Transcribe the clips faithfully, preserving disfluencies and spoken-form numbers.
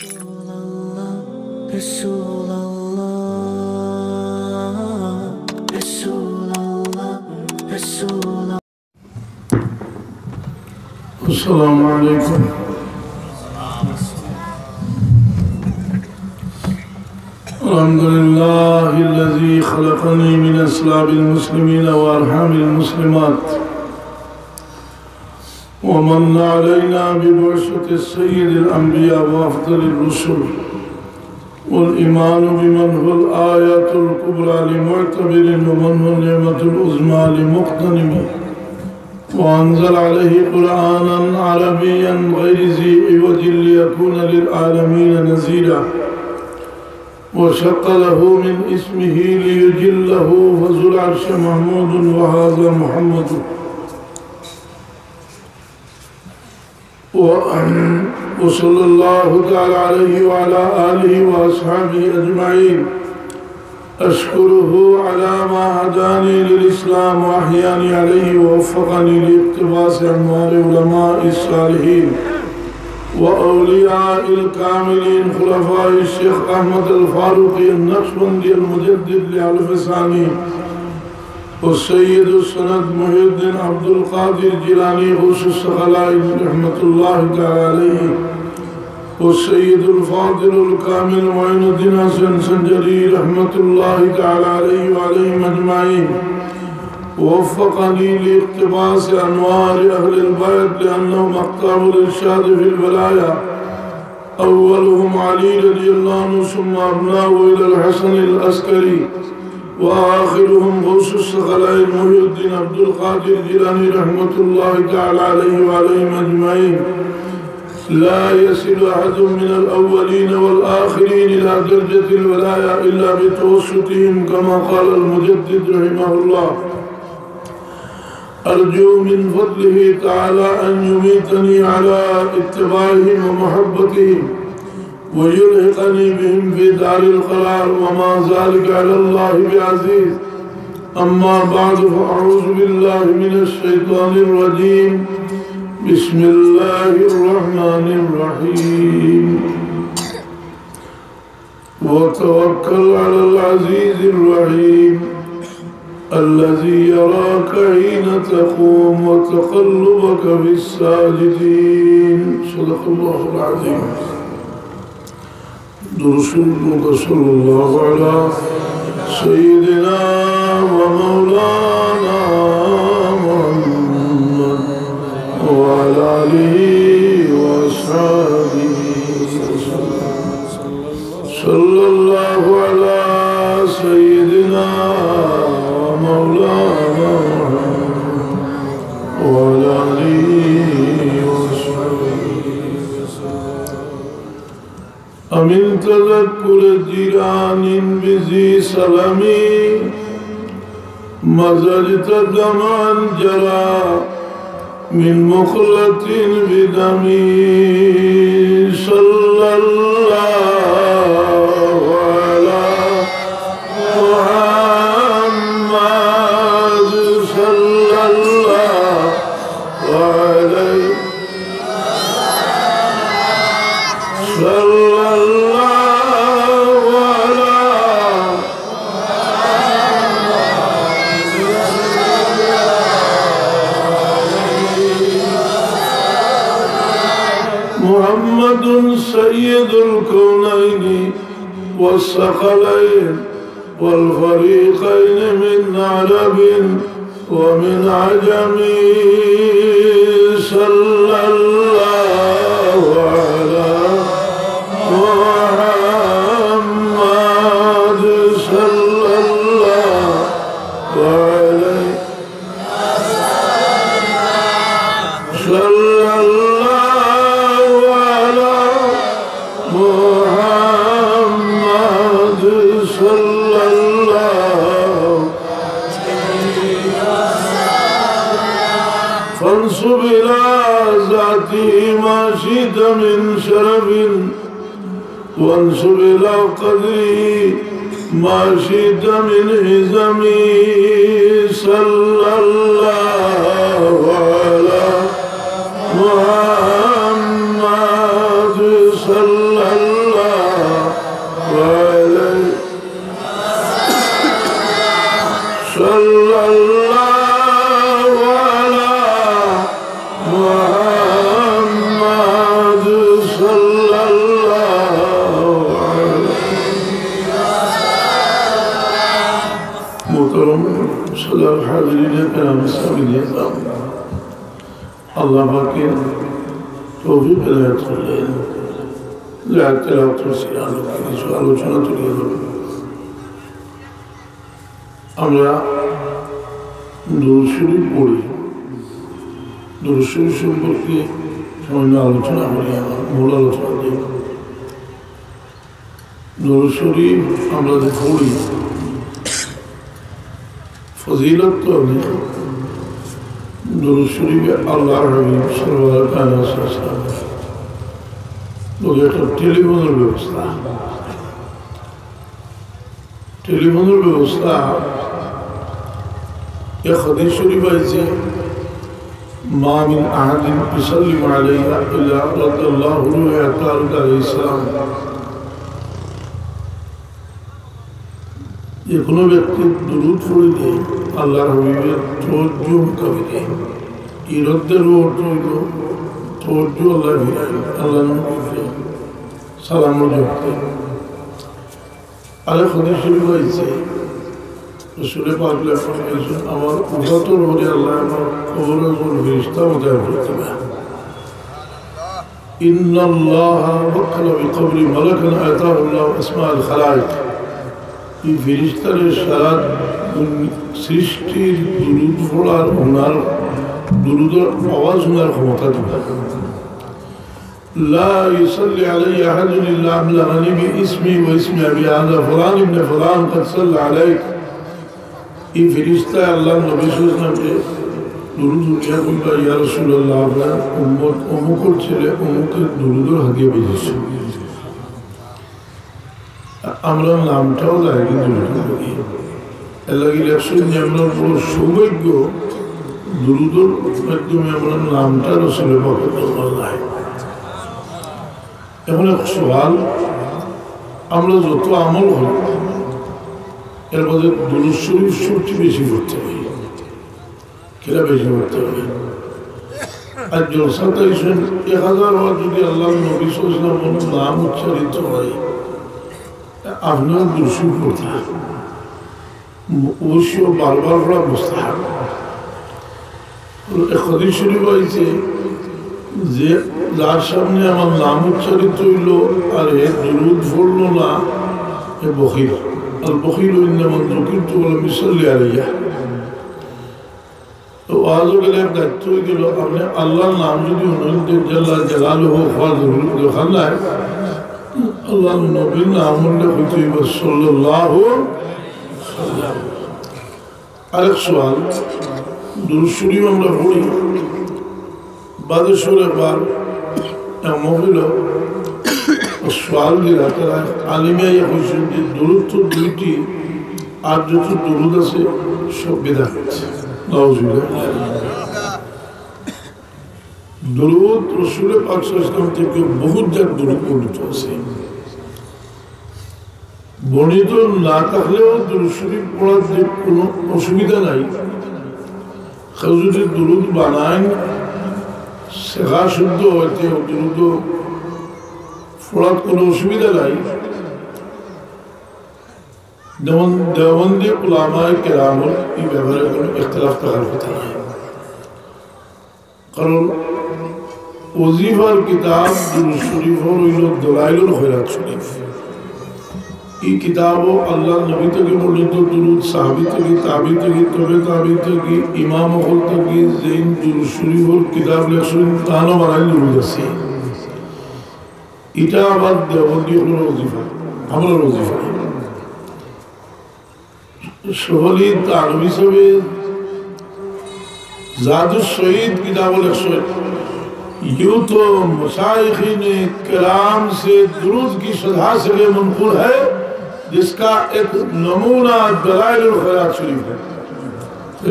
رسول الله، رسول الله، رسول الله. السلام عليكم. الحمد لله الذي خلقني من أصلاب المسلمين وأرحام المسلمات، ومن علينا ببعثة سيد الأنبياء وأفضل الرسل، والإيمان بمن هو الآية الكبرى لمعتبر ومن هو النعمة العظمى لمغتنم، وأنزل عليه قرآنا عربيا غير ذي عوج ليكون للعالمين نذيرا، وشق له من اسمه ليجله فذو العرش محمود وهذا محمد. و-، وصلى الله تعالى عليه وعلى آله وأصحابه أجمعين. أشكره على ما هداني للإسلام وأحياني عليه ووفقني لاقتباس أنوار علماء الصالحين وأولياء الكاملين خلفاء الشيخ أحمد الفاروقي النقشبندي المجدد لألف ثاني، والسيد السند محي الدين عبد القادر الجيلاني غوث الثقلين رحمة الله تعالى عليه، والسيد الفاضل الكامل معين الدين حسن سنجري رحمة الله تعالى عليه وعليهم أجمعين. ووفقني لاقتباس أنوار أهل البيت لأنهم أقطاب الإرشاد في الولاية، أولهم علي رضي الله عنه ثم أبناؤه إلى الحسن العسكري، وآخرهم غوث الثقلين محي الدين عبد القادر الجيلاني رحمة الله تعالى عليه وعليهم أجمعين. لا يصل أحد من الأولين والآخرين إلى درجة الولاية إلا بتوسطهم، كما قال المجدد رحمه الله. أرجو من فضله تعالى أن يميتني على اتباعهم ومحبتهم، ويلحقني بهم في دار القرار، وما ذلك على الله بعزيز. أما بعد، فأعوذ بالله من الشيطان الرجيم. بسم الله الرحمن الرحيم. وتوكل على العزيز الرحيم الذي يراك حين تقوم وتقلبك في الساجدين. صدق الله العظيم. درود شريف، صلى الله على سيدنا ومولانا محمد وعلى آله وأصحابه وسلم. صلى الله على سيدنا ومولانا محمد وعلى آله وصحبه وسلم. ومن تذكر جيران بذي سلم مزجت دمعا جرى من مخلة بدم. صلى الله على محمد، صلى الله عليه، صلى الله على محمد سيد الكونين والثقلين والفريقين من عرب ومن عجم. صلى الله على محمد، صلى الله عليه، صلى الله على محمد، صلى الله. فانسب إلى ذاته ما شئت من شرف، وانسب إلى قدره ما شئت من عظم. صلى الله على محمد، صلى الله আল্লাহ পাকে তৌফিক এনায়েত করলেন। যে আয়াত তেলাওয়াত করছি, আরো কিছু আলোচনা তুলে ধরব। আমরা দুরূদ শরীফ পড়ি, দুরূদ শরীফ সম্পর্কে সামান্য আলোচনা করি, আমার মূল আলোচনা দিই। দুরূদ শরীফ আমরা যে পড়ি, ফজিলত তো অনেক। দুরূদ শরীফে আল্লাহর হাবিব সাল্লাল্লাহু আলাইহি ওয়াসাল্লাম লগে একটা টেলিফোনের ব্যবস্থা। টেলিফোনের ব্যবস্থা, এক হাদিস শরীফ আইছে, "মা মিন আহাদিন ইউসাল্লিমু আলাইয়া ইল্লা রাদ্দাল্লাহু রুহি আতা আলাইহিস সালাম।" যে কোনো ব্যক্তি দুরূদ পড়িলে আল্লাহর হাবিবের তওয়াজ্জু কামিয়ে দেয়। এই রদ্দের অর্থ হইল তওয়াজ্জু আল্লাহ ফিরায়, আল্লাহ নবী ফিরায়, সালাম জবাব দেয়। আরেক হাদিস শরীফ আইছে, রাসূলে পাক ফরমাইছেন, "আমার উম্মতর উপরে আল্লাহ আমার কবরর উপর ফিরিস্তা মোতায়েন করতে পারে।" ইন্নাল্লাহা ওয়াক্কালা বিল কবরি মালাকান আতাহুল্লাহু আসমাআল খালায়েক। এই ফিরিস্তারে সারা দুন-, সৃষ্টির দুরূদ পড়ার, ওনার দুরূদর আওয়াজ, ওনার ক্ষমতা দিবা। লা ইউসাল্লি আলাইয়া আহাদুন ইল্লা আবলাগানি বিইসমি ওয়া ইসমি আবি, হাযা ফুলান ইবনে ফুলান ক্বাদ সাল্লা আলাইক। এই ফিরিস্তায় আল্লাহর নবী সাল্লাল্লাহু আলাইহি ওয়াসাল্লামরে দুরূদ পড়িয়া কইবা, "ইয়া রাসূলুল্লাহ, আপনার উম্মত অমুকর ছেলে অমুকের দুরূদর হাদিয়া পাইছে।" আমরা নামটাও লাগে দুরূদ পড়ি। এর লাগি লেখছইন যে আমরা বড় সৌভাগ্য, দুরূদর মাধ্যমে আমরা নামটা রাসূলে পাকর দরবারে লাগে। এখন এক সওয়াল, আমরা যত আমল করি, এর মধ্যে দুরূদ শরীফ সবচেয়ে বেশি পড়তে হয়। কিলা বেশি পড়তে হয়? আর জলসাত আইছইন, এক হাজার বার যদি আল্লাহর নবী সাল্লাল্লাহু আলাইহি ওয়াসাল্লামর নাম উচ্চারিত হয়, আপনার দুরূদ শরীফ পড়তে হয়। অবশ্য বারবার পড়া মুস্তাহাব। এক হাদিস শরীফ আইছে যে, "যার সামনে আমার নাম উচ্চারিত হইল আর হে দুরূদ পড়ল না, হে বখিল।" আল বখিলু ইন্দামান যুকিরতু ওয়া লাম ইউসাল্লি আলাইয়া। তো ওয়াজও গেলে এক দায়িত্ব হয়ে গেল, আপনি আল্লাহর নাম যদি হুনইন, জাল্লা জালালুহু, ফাজ দরকার নাই, আল্লাহর নবীর নাম উল্লেখ হইতে হইব, সাল্লাল্লাহু আলাইহি ওয়াসাল্লাম। আরেক সওয়াল, দুরূদ শরীফ আমরা পড়ি, বাদে শরীফ একবার এক মহিলা সওয়াল দিলা, তারা আলিমে আইয়া কইছইন যে দুরূদ তো দুইটি, আর যত দুরূদ আছে সব বিদআত। নাউজুবিল্লাহ। দুরূদ রাসূলে পাক সাল্লাল্লাহু আলাইহি ওয়াসাল্লাম থেকে বহুত জাত দুরূদ বর্ণিত আছে। বর্ণিত না থাকলেও দুরূদ শরীফ পড়ার যে কোনো অসুবিধা নাই। কেউ যদি দুরূদ বানাইন, শেখা শুদ্ধ হইতে দুরূদ পড়ার কোনো অসুবিধা নাই। যেমন দেওবন্দি উলামায়ে কেরামর এই ব্যাপারে কোনো ইখতিলাফ থাকার কথা নাই। কারণ ওজিফার কিতাব দুরূদ শরীফ হইল দলাইলুল খয়রাত শরীফ। এই কিতাবও আল্লাহর নবী থেকে বর্ণিত দুরূদ, সাহাবী থেকে, তাবী থেকে, তবে তাবী থেকে, ইমাম অকল থেকে, যেইন দুরূদ শরীফর কিতাব লেখছইন, তানও বানাইল দুরূদ আছে। এটা আবার দেওবন্দি অকলর ওজিফা, আমরার ওজিফা। শেখ ওয়ালিদ থানভী সাহেবে জাদুস শহীদ কিতাব লেখছইন, "یوں تو مشائخین کرام سے درود کی شرح سے منقول ہے، جس کا ایک نمونہ دلائل الخیرات شریف ہے۔"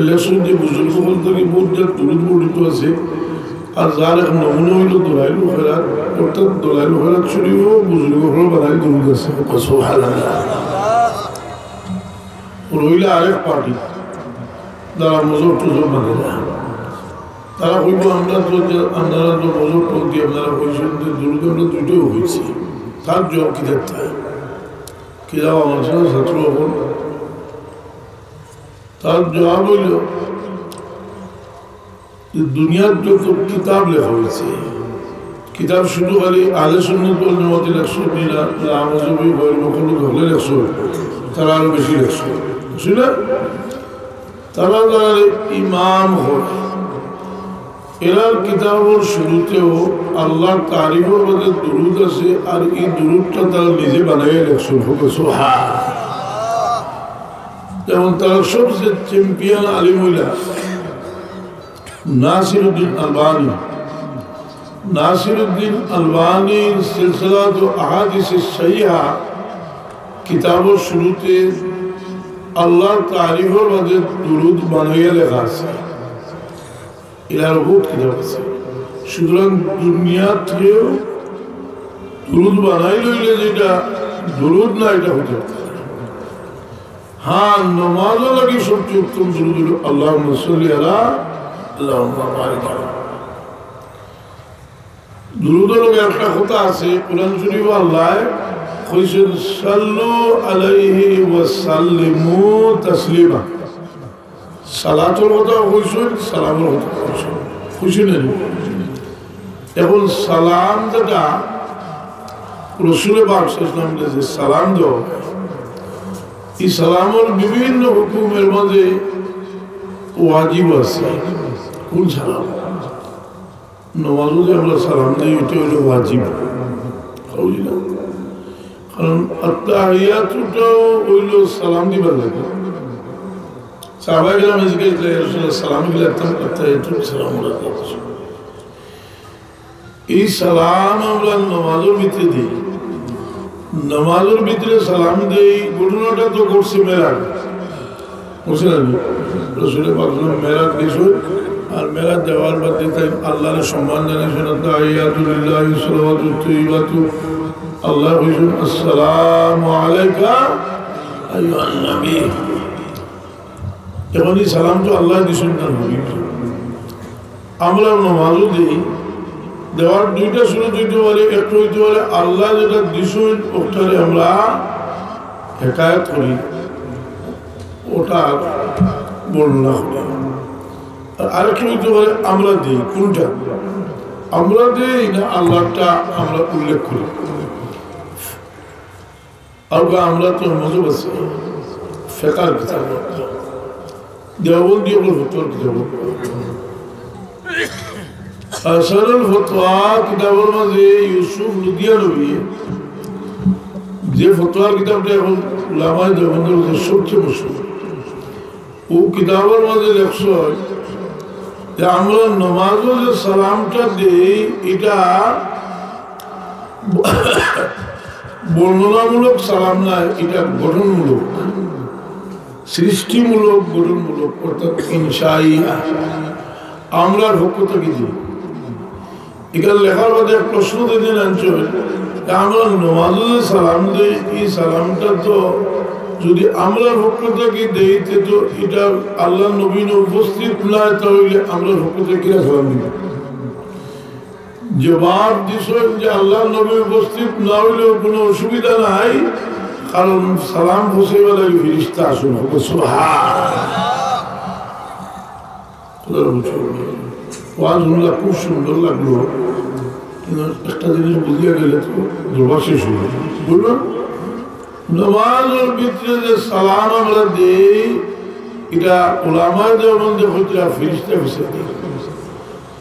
লেখছইন যে বুজুর্গ অকল থেকে বহুত জাত দুরূদ বর্ণিত আছে, আর যার এক নমুনা হইল দলাইলুল খয়রাত, অর্থাৎ দলাইলুল খয়রাত শরীফও বুজুর্গ অকলর বানাইল দুরূদ আছে। সুবহানাল্লাহ। রইল আরেক পার্টি, যারা মজহব টজহব মানে না। তারা কইব, "আমরা তো যে, আপনারা তো মজহব পন্থী, আপনারা কইছইন যে দুরূদ আমরা দুইটাও কইছি।" তার জবাব কিতা? কিতা আমার সাথে ছাত্র অকল, তার জবাব হইল, দুনিয়ার যত কিতাব লেখা হয়েছে, কিতাব শুধু খালি আহলে সুন্নাত ওয়াল জামাতে লেখছে নি না, আহমদ শফি, গয়র মখলুদ হকলে লেখছে, তারা আরো বেশি লেখছে, বুঝলি না? তারা তারা ইমাম হয়, এরার কিতাবর শুরুতেও আল্লাহর তারিফর মধ্যে দুরুদ আছে, আর এই দুরুদটা তারা নিজে বানাইয়া লেখছে। সুবহান। যেমন তারা সবচেয়ে চ্যাম্পিয়ন আলিম হইলা নাসিরুদ্দিন আলবানী। নাসিরুদ্দিন আলবানীর সিলসিলাত আহাদিস সহিহা কিতাবর শুরুতে আল্লাহর তারিফর মধ্যে দুরুদ বানাইয়া লেখা আছে। এরার বহুত কিতাব আছে। সুতরাং দুনিয়াত কেউ দুরুদ বানাই লইলে যেটা দুরুদ না, এটা হতে পারে। হ্যাঁ, নমাজও লাগি সবচেয়ে উত্তম দুরুদ হলো আল্লাহুম্মা সাল্লি আলা, আল্লাহুম্মা বারিক আলা। দুরুদর লগে একটা কথা আছে, কোরআন শরীফ আল্লাহ কইছেন, "সাল্লু আলাইহি ওয়া সাল্লিমু তাসলিমা।" সালাতর কথা কইছেন, সালামর কথা কইছেন, কইছেন না? এখন সালাম যেটা রসুলে পাক সাল্লাল্লাহু আলাইহি ওয়াসাল্লামকে যে সালাম দেওয়া, এই সালামর বিভিন্ন হুকুমের মাঝে ওয়াজিব আছে। কোন সালাম? নমাজও যে আমরা সালাম দেই, ওইটা হইল ওয়াজিব, বুঝলি না? কারণ আত্তাহিয়াতুটাও হইল সালাম দিবার লাগে। সাহাবায়ে কেরাম জিজ্ঞেস করলেন, "ইয়া রাসূলুল্লাহ, সালাম কি লাগতাম?" "আত্তাহিয়াতু সালামু আলাইকা।" এই সালাম আমরা নমাজের ভিতরে দিই, নমাজের ভিতরে সালাম দেই। ঘটনাটা তো ঘটছে মেরাজ, বুঝলেন? রসুল পাক সাল্লাল্লাহু আলাইহি ওয়াসাল্লাম মেরাজ গেছেন, আর মেরাজ যাওয়ার বাদে তাইন আল্লাহর সম্মান জানাইছেন, "আত্তাহিয়াতু লিল্লাহি ওয়াস সালাওয়াতুত তাইয়্যিবাতু।" আল্লাহ কইছেন, "আসসালামু আলাইকা আইয়ুহান নবী।" এখন এই সালাম তো আল্লাহ দিছেন, তার নবী। আমরা নমাজও দেই, দেওয়ার দুইটা সুরত হইতে পারে, একটা হইতে পারে আল্লাহ যেটা দিছেন ওটারে আমরা হেকায়ত করি, ওটা বর্ণনা করি। আর আরেকটা হইতে পারে আমরা দেই। কোনটা? আমরা দেই না আল্লাহটা আমরা উল্লেখ করি? আর আমরা তো মজহব আছে, ফেকার কিতাব, দেওবন্দি অকল ফতোয়ার কিতাব। আহসানুল ফতোয়া কিতাবর মাঝে ইউসুফ লুধিয়ানবী যে ফতোয়ার কিতাবটা এখন উলামায়ে দেওবন্দর মধ্যে সবচেয়ে মশহুর, ও কিতাবর মাঝে লেখছে যে আমরা নমাজও যে সালামটা দেই, এটা বর্ণনামূলক সালাম না, এটা গঠনমূলক, সৃষ্টিমূলক, গঠনমূলক, অর্থাৎ ইনশাইয়া, আমরার পক্ষ থাকি দেই। এখানে লেখার বাদে এক প্রশ্ন যদি আনছে, যে আমরা নমাজে যে সালাম দেই, এই সালামটা তো যদি আমরার পক্ষ থাকি দেই, তে তো এটা আল্লাহর নবী উপস্থিত নাই, তাহলে আমরার পক্ষ থাকি কিলা সালাম দিবা? জবাব দিছেন যে আল্লাহর নবী উপস্থিত না হইলেও কোনো অসুবিধা নাই, কারণ সালাম পৌঁছাইবার লাগি ফিরিস্তা আছেন। সুবহান। ওয়াজ হুনলা, খুব সুন্দর লাগলো, কিন্তু একটা জিনিস বুঝিয়া গেলে তো দরবার শেষ হইল। বুঝলো? নমাজর ভিতরে যে সালাম আমরা দেই, এটা উলামায়ে দেওবন্দে কইতরা ফিরিস্তা ফিরিস্তা দেয়।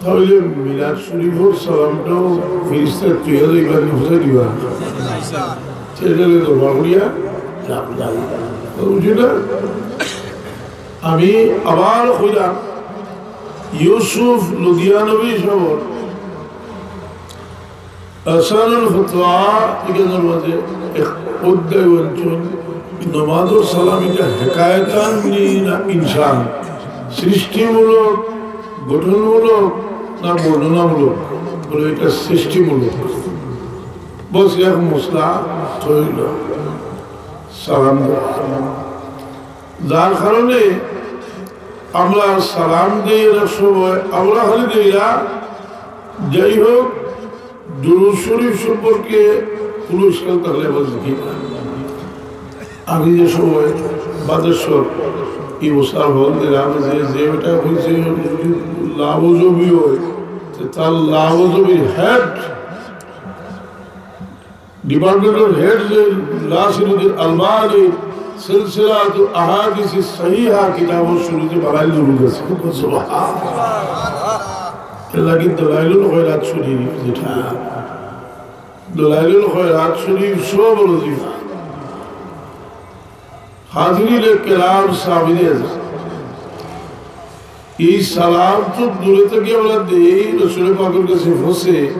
তাহলে মিলাদ শরীফর সালামটাও ফিরিস্তা তুইয়া যাইবার নি, বুঝাই দিবা। সেটা তো বাবুলিয়া লাভ নাই। বুঝলি না? আমি আবার কইলাম, ইউসুফ লুধিয়ানবী সাহেব আহসানুল ফতোয়া এখানের মাঝে এক অধ্যায় আনছেন, নমাজর সালাম এটা হেকায়তান নি না ইনশান, সৃষ্টিমূলক, গঠনমূলক না বর্ণনামূলক? বলে, "এটা সৃষ্টিমূলক।" বস, এক মশলা তৈল সালাম দেওয়া। যার কারণে আমরা সালাম দেই অনেক সময়, আমরা খালি দেই না। যাই হোক, দুরূদ শরীফ সম্পর্কে কোনো ইশকাল থাকলে আবার দেখি না। আমি যে সময় বাদেশ্বর এই বছর হল দিলাম যে, যে ওটা হয়েছে, লামজবি অয়, তে তার লামজবির হেড, ডিপার্টমেন্টর হেড যে নাসিরুদ্দিন আলবানী সিলসিলাতুল আহাদিস সহিহা কিতাবর শুরুতে বানাইল দুরুদ আছে। এর লাগি দলাইলুল খয়রাত শরীফ যেটা, দলাইলুল খয়রাত শরীফ সব বড় দিবা। হাজিরিনে কেরাম, সামনে আছে। এই সালাম তো দূরে থাকি আমরা দেই, রসুল পাকর কাছে পৌঁছে।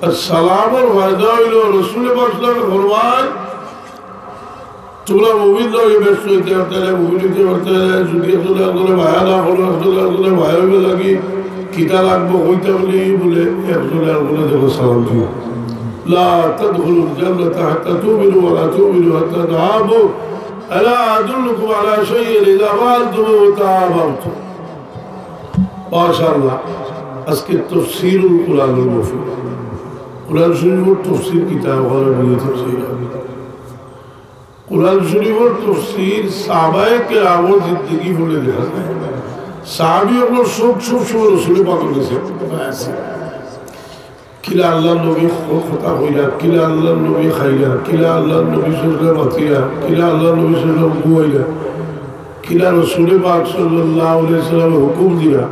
আর সালামর ফায়দা অইলো, রসুল পাক সাল্লাল্লাহু আলাইহি ওয়াসাল্লাম ফরমায়, "তোমরা মুমিন নয়, ব্যস্ত অইতে পারতে না, মুমিন অইতে পারতে না, যদি একজনে একজনরে মায়া না করো, একজনে একজনরে মায়া অইবার লাগি কিতা লাগবো, কইতা বলি বলে, একজনে একজনরে দেখো সালাম দিও। لا تدخلوا الجنة حتى تؤمنوا ولا تؤمنوا حتى تحابوا، ألا أدلكم على شيء إذا فعلتموه تحاببتم؟" মাশাআল্লাহ, আজকে তফসিরুল কোরআনুল মুফিদ, কোরআন শরীফর তফসির কিতাব, ওখানে বুঝে তফসির। কোরআন শরীফর তফসির সাহাবায়ে কেরামর জিন্দেগি পড়লে দেখা যায়। সাহাবী অকলর চউখ সব সময় রসুল পাকর কাছে। কিলা আল্লাহর নবী ক-, কথা কইলা, কিলা আল্লাহর নবী খাইলা, কিলা আল্লাহর নবী সাল্লাল্লাহু আলাইহি ওয়াসাল্লাম মাতিলা, কিলা আল্লাহর নবী সাল্লাল্লাহু আলাইহি ওয়াসাল্লাম ঘুমাইলা, কিলা রসুল পাক সাল্লাল্লাহু আলাইহি ওয়াসাল্লাম হুকুম দিলা।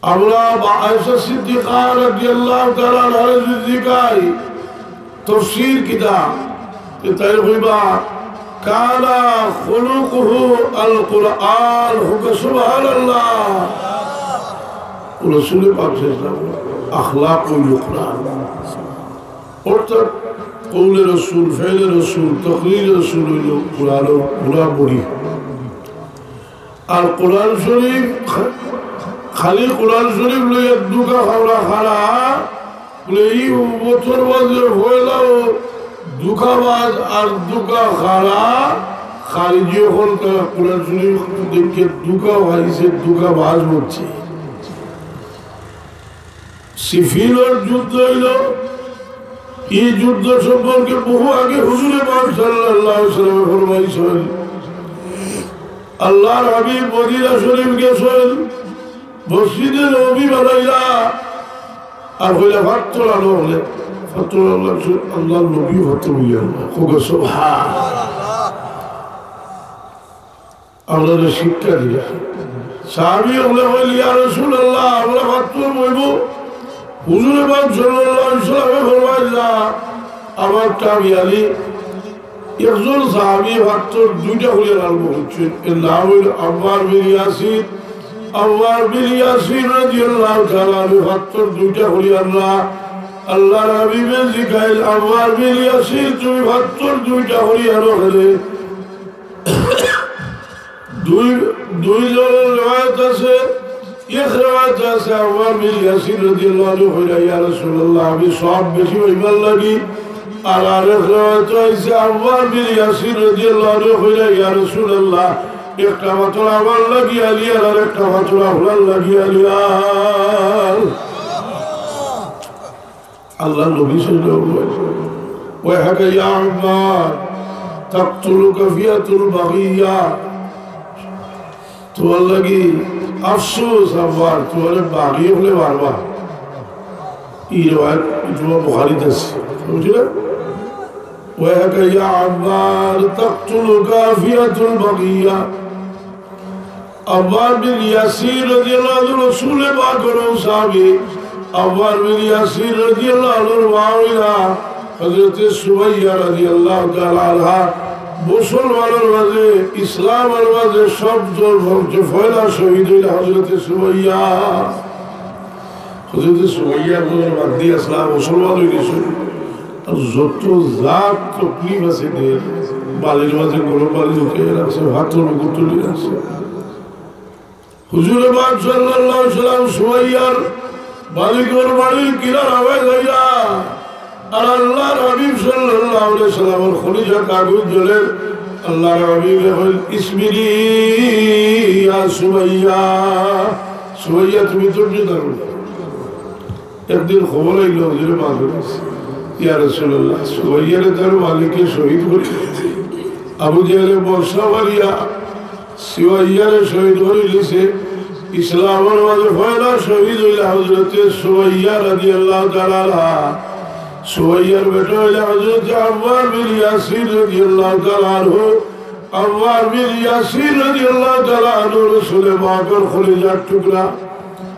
আমরা বা আয়েশা সিদ্দিকা রাদিয়াল্লাহু তাআলা আনহা যদি জিকাই, তফসির কিতাব, তে তাই কইবা, "কানা খুলুকুহু আল কুরআন।" হোক সুবহানাল্লাহ। রাসূল পাক সাল্লাল্লাহু আলাইহি ওয়াসাল্লাম আখলাক অইল কোরআন। অর্থাৎ কওলে রসুল, ফেলে রসুল, তকরিরে রসুল অইল কোরআন, কোরআন পড়ি। আর কোরআন শরীফ খা-, খালি কোরআন শরীফ লইয়া ধুকা খাওরা খারা, বলে, ই উম্মতর মাঝে পয়লাউ ধুকাবাজ আর ধুকা খারা, খারিজি অকল তারা কোরআন শরীফ দেখে ধুকা খাইছে, ধুকাবাজ বলছে। সিফিনর যুদ্ধ অইল। এই যুদ্ধ সম্পর্কে বহু আগে হুজুরে পাক সাল্লাল্লাহু আলাইহি ওয়াসাল্লাম ফরমাইছেন, আল্লাহর হাবিব মদিনা শরীফ গেছেন, মসজিদে নবী বানাইলা, আর কইলা, "পাথর আনো হলে।" পাথর আনলা, আল্লাহর নবী পাথর লইয়া আনলা। কও সুবহানাল্লাহ। আমরারে শিক্ষা দিলা। সাহাবী অকলে কইলা, "ইয়া রাসূলুল্লাহ, আমরা পাথর বইব।" হুজুরে পাক সাল্লাল্লাহু আলাইহি ওয়াসাল্লামে ফরমাইলা, আমার তাবিয়ানি একজন সাহাবী পাথর দুইটা করিয়া আরম্ভ করছেন। এর নাম অইল আম্মার বিন ইয়াসির। আম্মার বিন ইয়াসির রাদিয়াল্লাহু তাআলা আনহু পাথর দুইটা করিয়া আনলা। আল্লাহর হাবিবে জিকাইল, "আম্মার বিন ইয়াসির, তুমি পাথর দুইটা করিয়া আনো কেনে?" দুই, দুই জনের রেওয়ায়েত আছে। এক রেওয়ায়েত আছে, আম্মার বিন ইয়াসির রাদিয়াল্লাহু আনহু কইলা, "ইয়া রাসূলুল্লাহ, আমি সওয়াব বেশি পাইবার লাগি।" আর আরেক রেওয়ায়েত আছে, আম্মার বিন ইয়াসির রাদিয়াল্লাহু আনহু কইলা, "ইয়া রাসূলুল্লাহ, একটা পাথর আমার লাগি আনিয়ার, আর একটা পাথর আপনার লাগি আনিয়ার।" আল্লাহর নবী সাল্লাল্লাহু আলাইহি ওয়াসাল্লাম, "ওয়াইহাকা ইয়া আম্মার, তাকতুলুকা ফিআতুল বাগিয়া।" তোমার লাগি আফসোস আম্মার, তোমারে বাগি অকলে মারবা। এই রেওয়ায়েত ইমাম বুখারীত আছে, বুঝলে? "ওয়াইহাকা ইয়া আম্মার, তাকতুলুকা ফিআতুল বাগিয়া।" আম্মার বিন ইয়াসির রাদিয়াল্লাহু আনহু রাসূলে পাকর সাহাবী, আম্মার বিন ইয়াসির রাদিয়াল্লাহু আনহুর মা অইলা হযরতে সুমাইয়া রাদিয়াল্লাহু তাআলা আনহা। মুসলমানর মাঝে, ইসলামর মাঝে সবচেয়ে পয়লা শহীদ অইলা হযরতে সুমাইয়া। হযরতে সুমাইয়া একজন বান্দি আছলা, মুসলমান অই গেছইন। আর যত জাত তকলিফ আছে দের, বালির মাঝে গরম পানি ঢুকাইয়া রাখছে, পাথর উপর তুলি রাখছে। হুজুরে পাক সাল্লাল্লাহু আলাইহি ওয়াসাল্লাম সুমাইয়ার মালিকর বাড়ির কিনারায় যাইরা, আর আল্লাহর হাবিব সাল্লাল্লাহু আলাইহি ওয়াসাল্লামর কলিজাত আগুন জ্বলের। আল্লাহর হাবিবে কইলা, "ইসবিরি ইয়া সুমাইয়া, সুমাইয়া, তুমি ধৈর্য ধারণ করো।" একদিন খবর আইল, হুজুরে পাক, "ইয়া রাসূলুল্লাহ, সুমাইয়ারে তার মালিকে শহীদ করি।" আবু জেহেলে বর্শা মারিয়া সুমাইয়ারে শহীদ করিলিছে। ইসলামর মাঝে পয়লা শহীদ অইলা হযরতে সুমাইয়া রাদিয়াল্লাহু তাআলা আনহা। সুমাইয়ার বেটা অইলা হযরতে আম্মার বিন ইয়াসির রাদিয়াল্লাহু তাআলা আনহু। আম্মার বিন ইয়াসির রাদিয়াল্লাহু তাআলা আনহু রসুলে পাকর কলিজার টুকরা।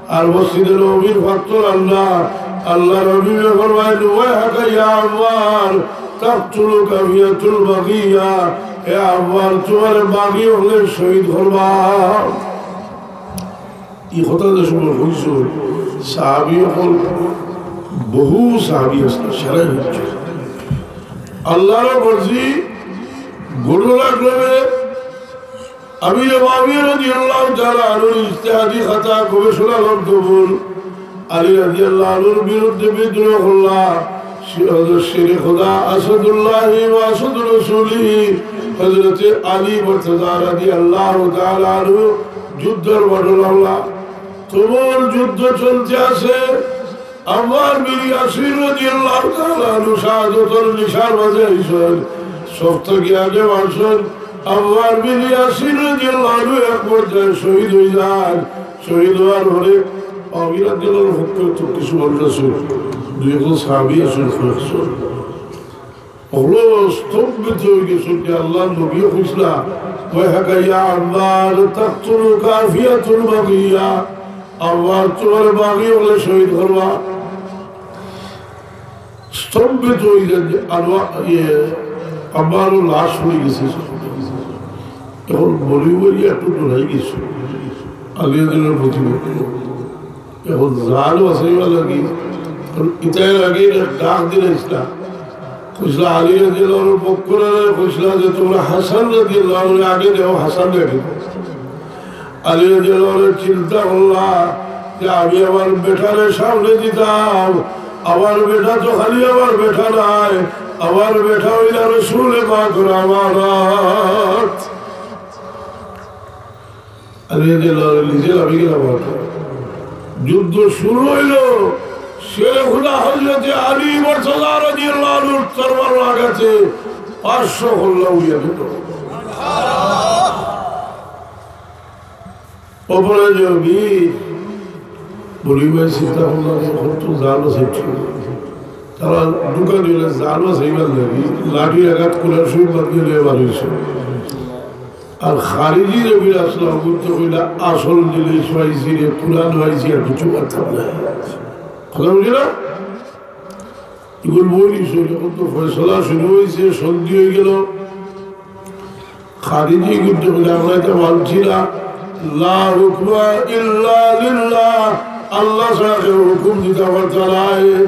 আর মসজিদে নববীর পাত্তর আল্লাহ, আল্লাহর হাবিবে ফরমাইন, "ওয়াইহাকা ইয়া আম্মার, তাকতুলুকা ফিয়াতুল বাগিয়া।" হে আম্মার, তুমারে বাগী অকলে শহীদ করবা। ই কথা যে সময় কইছইন, সাহাবী অকল, বহু সাহাবী আছলা, সারাই হচ্ছে। আল্লাহর মর্জি, ঘটনাক্রমে আমিরে মুআবিয়া রাদিয়াল্লাহু তাআলা আনহুর ইজতিহাদি খাতা, গবেষণা লব্ধ বই, আলী রাদিয়াল্লাহু আনহুর বিরুদ্ধে বিদ্রোহ করলা। শে-, হযরত শেরে খোদা আসাদুল্লাহি ওয়া আসাদু রাসূলিহি, হযরতে আলী মুর্তজা রাদিয়াল্লাহু তাআলা আনহু যুদ্ধর বাটল আনলা। তুমুল যুদ্ধ চলতে আছে। আম্মার বিন ইয়াসির রাদিয়াল্লাহু তাআলা আনহু শাহাদতর নিশার মাঝে আইছইন, সফ থাকি আগে মারছইন। আম্মার বিন ইয়াসির রাদিয়াল্লাহু আনহু এক পর্যায়ে শহীদ অই যাইন। শহীদ অওয়ার পরে মুআবিয়া রাদিয়াল্লাহু আনহুর পক্ষ থাকি কিছু মানুষ আছইন, দুই একজন সাহাবী আছইন, কয়েকজন। অকল স্তম্ভিত অই গেছইন যে আল্লাহর নবীয়ে কইছলা, "ওয়াইহাকা ইয়া আম্মার, তাকতুলুকা ফিয়াতুল বাগিয়া।" আম্মার, তুমারে বাগী অকলে শহীদ করবা। স্তম্ভিত অই যাইন যে আনোয়া-, ইয়ে, আম্মারর লাশ পড়ি গেছে। অখন মরি মরি একটু ডরাই গেছে। আলী রাদিয়াল্লাহু আনহুর প্রতি। অখন জান বাঁচাইবার লাগি, ইতার আগে ডাক দিলা। কইছলা আলী রাদিয়াল্লাহু আনহুর পক্ষ থাকি, কইছলা যে, "তুমরা হাসান রাদিয়াল্লাহু আনহুরে আগে দেও, হাসান রেডি।" আলী রাদিয়াল্লাহু আনহু চিন্তা করলা যে, "আমি আমার বেটারে সামনে দিতাম, আমার বেটা তো খালি আমার বেটা নায়, আমার বেটা অইলা রসুলে পাকর আমানত।" আলী রাদিয়াল্লাহু আনহু নিজে লাফি গেলা মাঠো। যুদ্ধ শুরু অইলো, শেরে খোদা হযরতে আলী মুর্তজা রাদিয়াল্লাহু আনহুর তরবারর আঘাতে পাঁচশো কল্লা উড়িয়া গেল। অপরাজেয় বীর, বলি ভাই চিন্তা করলা যে অখন তো জান বাঁচাইতো। তারা দোকানি অইলে জান বাঁচাইবার লাগি লাঠির আঘাত কুরআন শরীফ বাদ দিয়া লইয়া বার অইছে। আর খারিজি যে বীর আছলা, অগুইন্তে কইলা, "আসল জিনিস পাইছি রে, কুরআন পাইছি, আর কিছু পাইতাম না।" কথা বুঝলা? ইগুর বই নিছে, অখন তো ফয়সালা শুরু অইছে, সন্ধি অই গেল। খারিজি অগুইন্তে কইলা, "আমরা ইতা মানছি না, লা হুকমা ইল্লা লিল্লাহ, আল্লাহ ছাড়া কেউ হুকুম দিতা পারতা নায়।"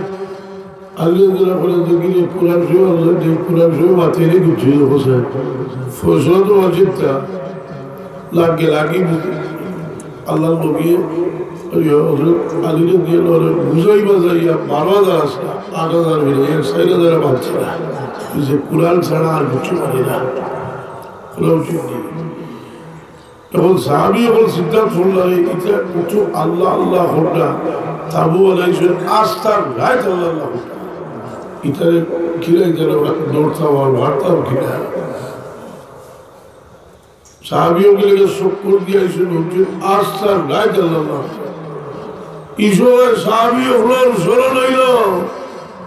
আলী রাদিয়াল্লাহু আনহু কইলা, "দেখি রে, কুরআন শরীফ আছে, দেখ, কুরআন শরীফ মাথায় রেখে ঘুরছি যে হোসেন। ফয়সালা তো ওয়াজিব তা। লাগে, লাগে বুঝি।" আল্লাহর নবী, ওই হযরত আলী রাদিয়াল্লাহু আনহু বুঝাই বাজাইয়া বারো হাজার আছলা, আট হাজার মিলে, এক চাইর হাজারে বাঁচছে না। এই যে কুরআন ছাড়া আর কিছু পারে না। কোরআন শরীফ দিয়ে। অখন সাহাবী অকল চিন্তা করলা, ইতা কত আল্লাহ আল্লাহ করলা, তাবু বানাইছে, আস্তা রাইত আল্লাহ আল্লাহ করলা। ইতারে কিলা, ইতারে দৌড়তাম আর মারতাম কিলা? সাহাবী অকলে চক্কর দিয়া আইছইন, হুনছইন, আস্তা রাইত আল্লাহ আল্লাহ করলা। ই সময় সাহাবী অকলর স্মরণ অইলো,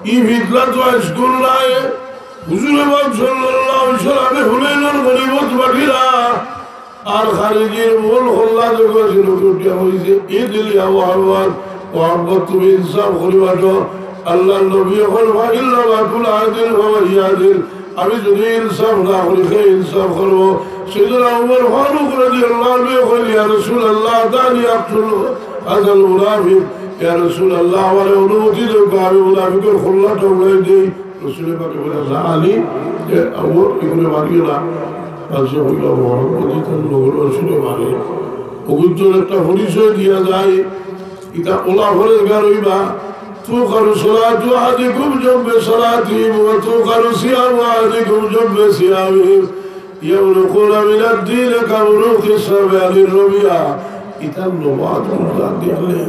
ই ফিতনা তো আইজকুর নায়, হুজুরে পাক সাল্লাল্লাহু আলাইহি ওয়াসাল্লামে হুনাইনর গনিমত বাটিরা, আর খারিজির মূল হল্লা দেখো, সে লোকটা হইছে, "ইদিল ইয়া মুহাম্মদ, মুহাম্মদ, তুমি ইনসাফ করি বাটো।" আল্লাহর নবী অখন, "ফাইন্নামা কুলু আদিল ওয়া ইয়াদিল।" আমি যদি ইনসাফ না করি, কে ইনসাফ করবো? সাইয়েদনা উমর ফারুক রাদিয়াল্লাহু আনহু কইলা, "ইয়া রাসূলুল্লাহ, দানি আকতুল হাযাল মুনাফিক।" ইয়া রাসূলুল্লাহ, আমারে অনুমতি দেউক্কা, আমি মুনাফিকর কল্লাটা উড়াই দেই। রসুলে পাকে কইলা, "না আলী, এ, ও ইগুরে মারিও না।" মানষে কইলা, "মোহাম্মদ ইতার লগর রসুলে মারে।" অগুইন্তর একটা পরিচয় দিয়া যায়, ইতা অলা পরেজগার অইবা। তুকারু সালাতু আহাদিকুম জুম্বে সালাতিহিম ওয়া তুকারু সিয়ামু আহাদিকুম জুম্বে সিয়ামিহিম। ইয়ামরুকুনা মিনাদ দীনি কামরুকিস সাহমি আনির রামিয়া। ইতার নমাজ রোজা দেখলে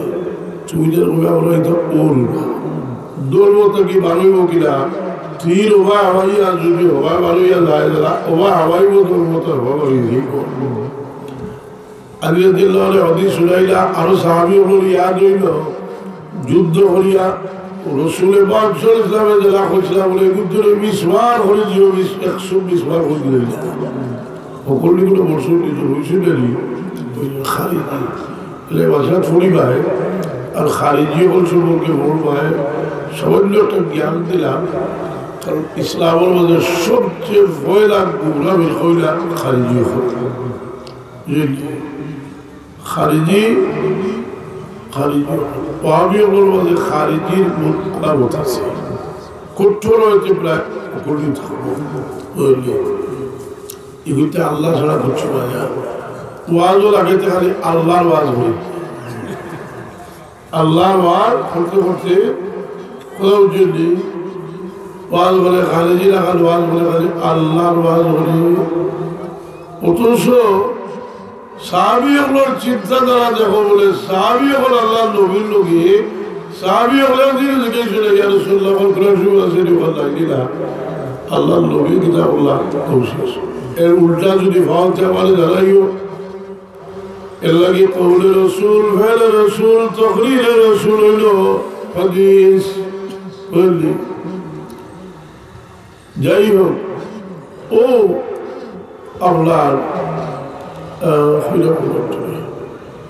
তুমি যে রোজা বলো, ইতা অউ রোজা। ধর্ম থাকি বারইবো কিলা? তীর ওবা হামাইয়া যদি হবা বারইয়া যায়, যারা ওবা হামাইবো, ধর্ম তো হবা বারইবো। আলী রাদিয়াল্লাহু আনহু হাদিস শুনাইলা, আরো সাহাবী অকলর ইয়াদ অইলো, যুদ্ধ করিয়া রসুলে পাক সাল্লাল্লাহু আলাইহি ওয়াসাল্লামে যেলা কইছিলা বুলে, "এগুর ভিতরে বিশ বার করি দিও, বিশ, একশো বিশ বার করি দিও।" হকলগুলো বছর কিছু হইছে না নি? খারিজি। এলে ভাষা পড়িবায়, আর খারিজি অকল সম্পর্কে পড়বায়, সামান্য একটা জ্ঞান দিলাম। কারণ ইসলামর মাঝে সবচেয়ে পয়লা গুমরা বের কইলা খারিজি অকল। বুঝলি? খারিজি, খারিজি, ওয়াহাবি অকলর মাঝে খারিজির মূল আলামত আছে। কঠোর হইতে প্রায় কঠিন থাকবো। বুঝলি? এগুলিতে আল্লাহ ছাড়া কিচ্ছু পায় না। ওয়াজও লাগাইতে খালি আল্লাহর ওয়াজ হয়। আল্লাহর ওয়াজ করতে করতে কোথাও যদি ওয়াজ বলে খারিজি লাগান, ওয়াজ বলে খালি আল্লাহর ওয়াজ বলে। অথচ সাহাবী অকলর চিন্তাধারা দেখো বুলে, সাহাবী অকল আল্লাহর নবীর লগে, সাহাবী অকলে একদিন জিজ্ঞেস করে, "ইয়া রাসূলুল্লাহ, কোন কোন সুযোগ আছে নি?" বললেন, "জি না, আল্লাহর নবী কিতাবুল্লাহ তৌসিফ।" এর উল্টা যদি ফাওতে আমারে জানাইও, এর লাগি কওলে রসুল, ফেলে রসুল, তকরিরে রসুল হইল হাদিস। বুঝলি? যাই হোক, ও আপনার, আহ, হইল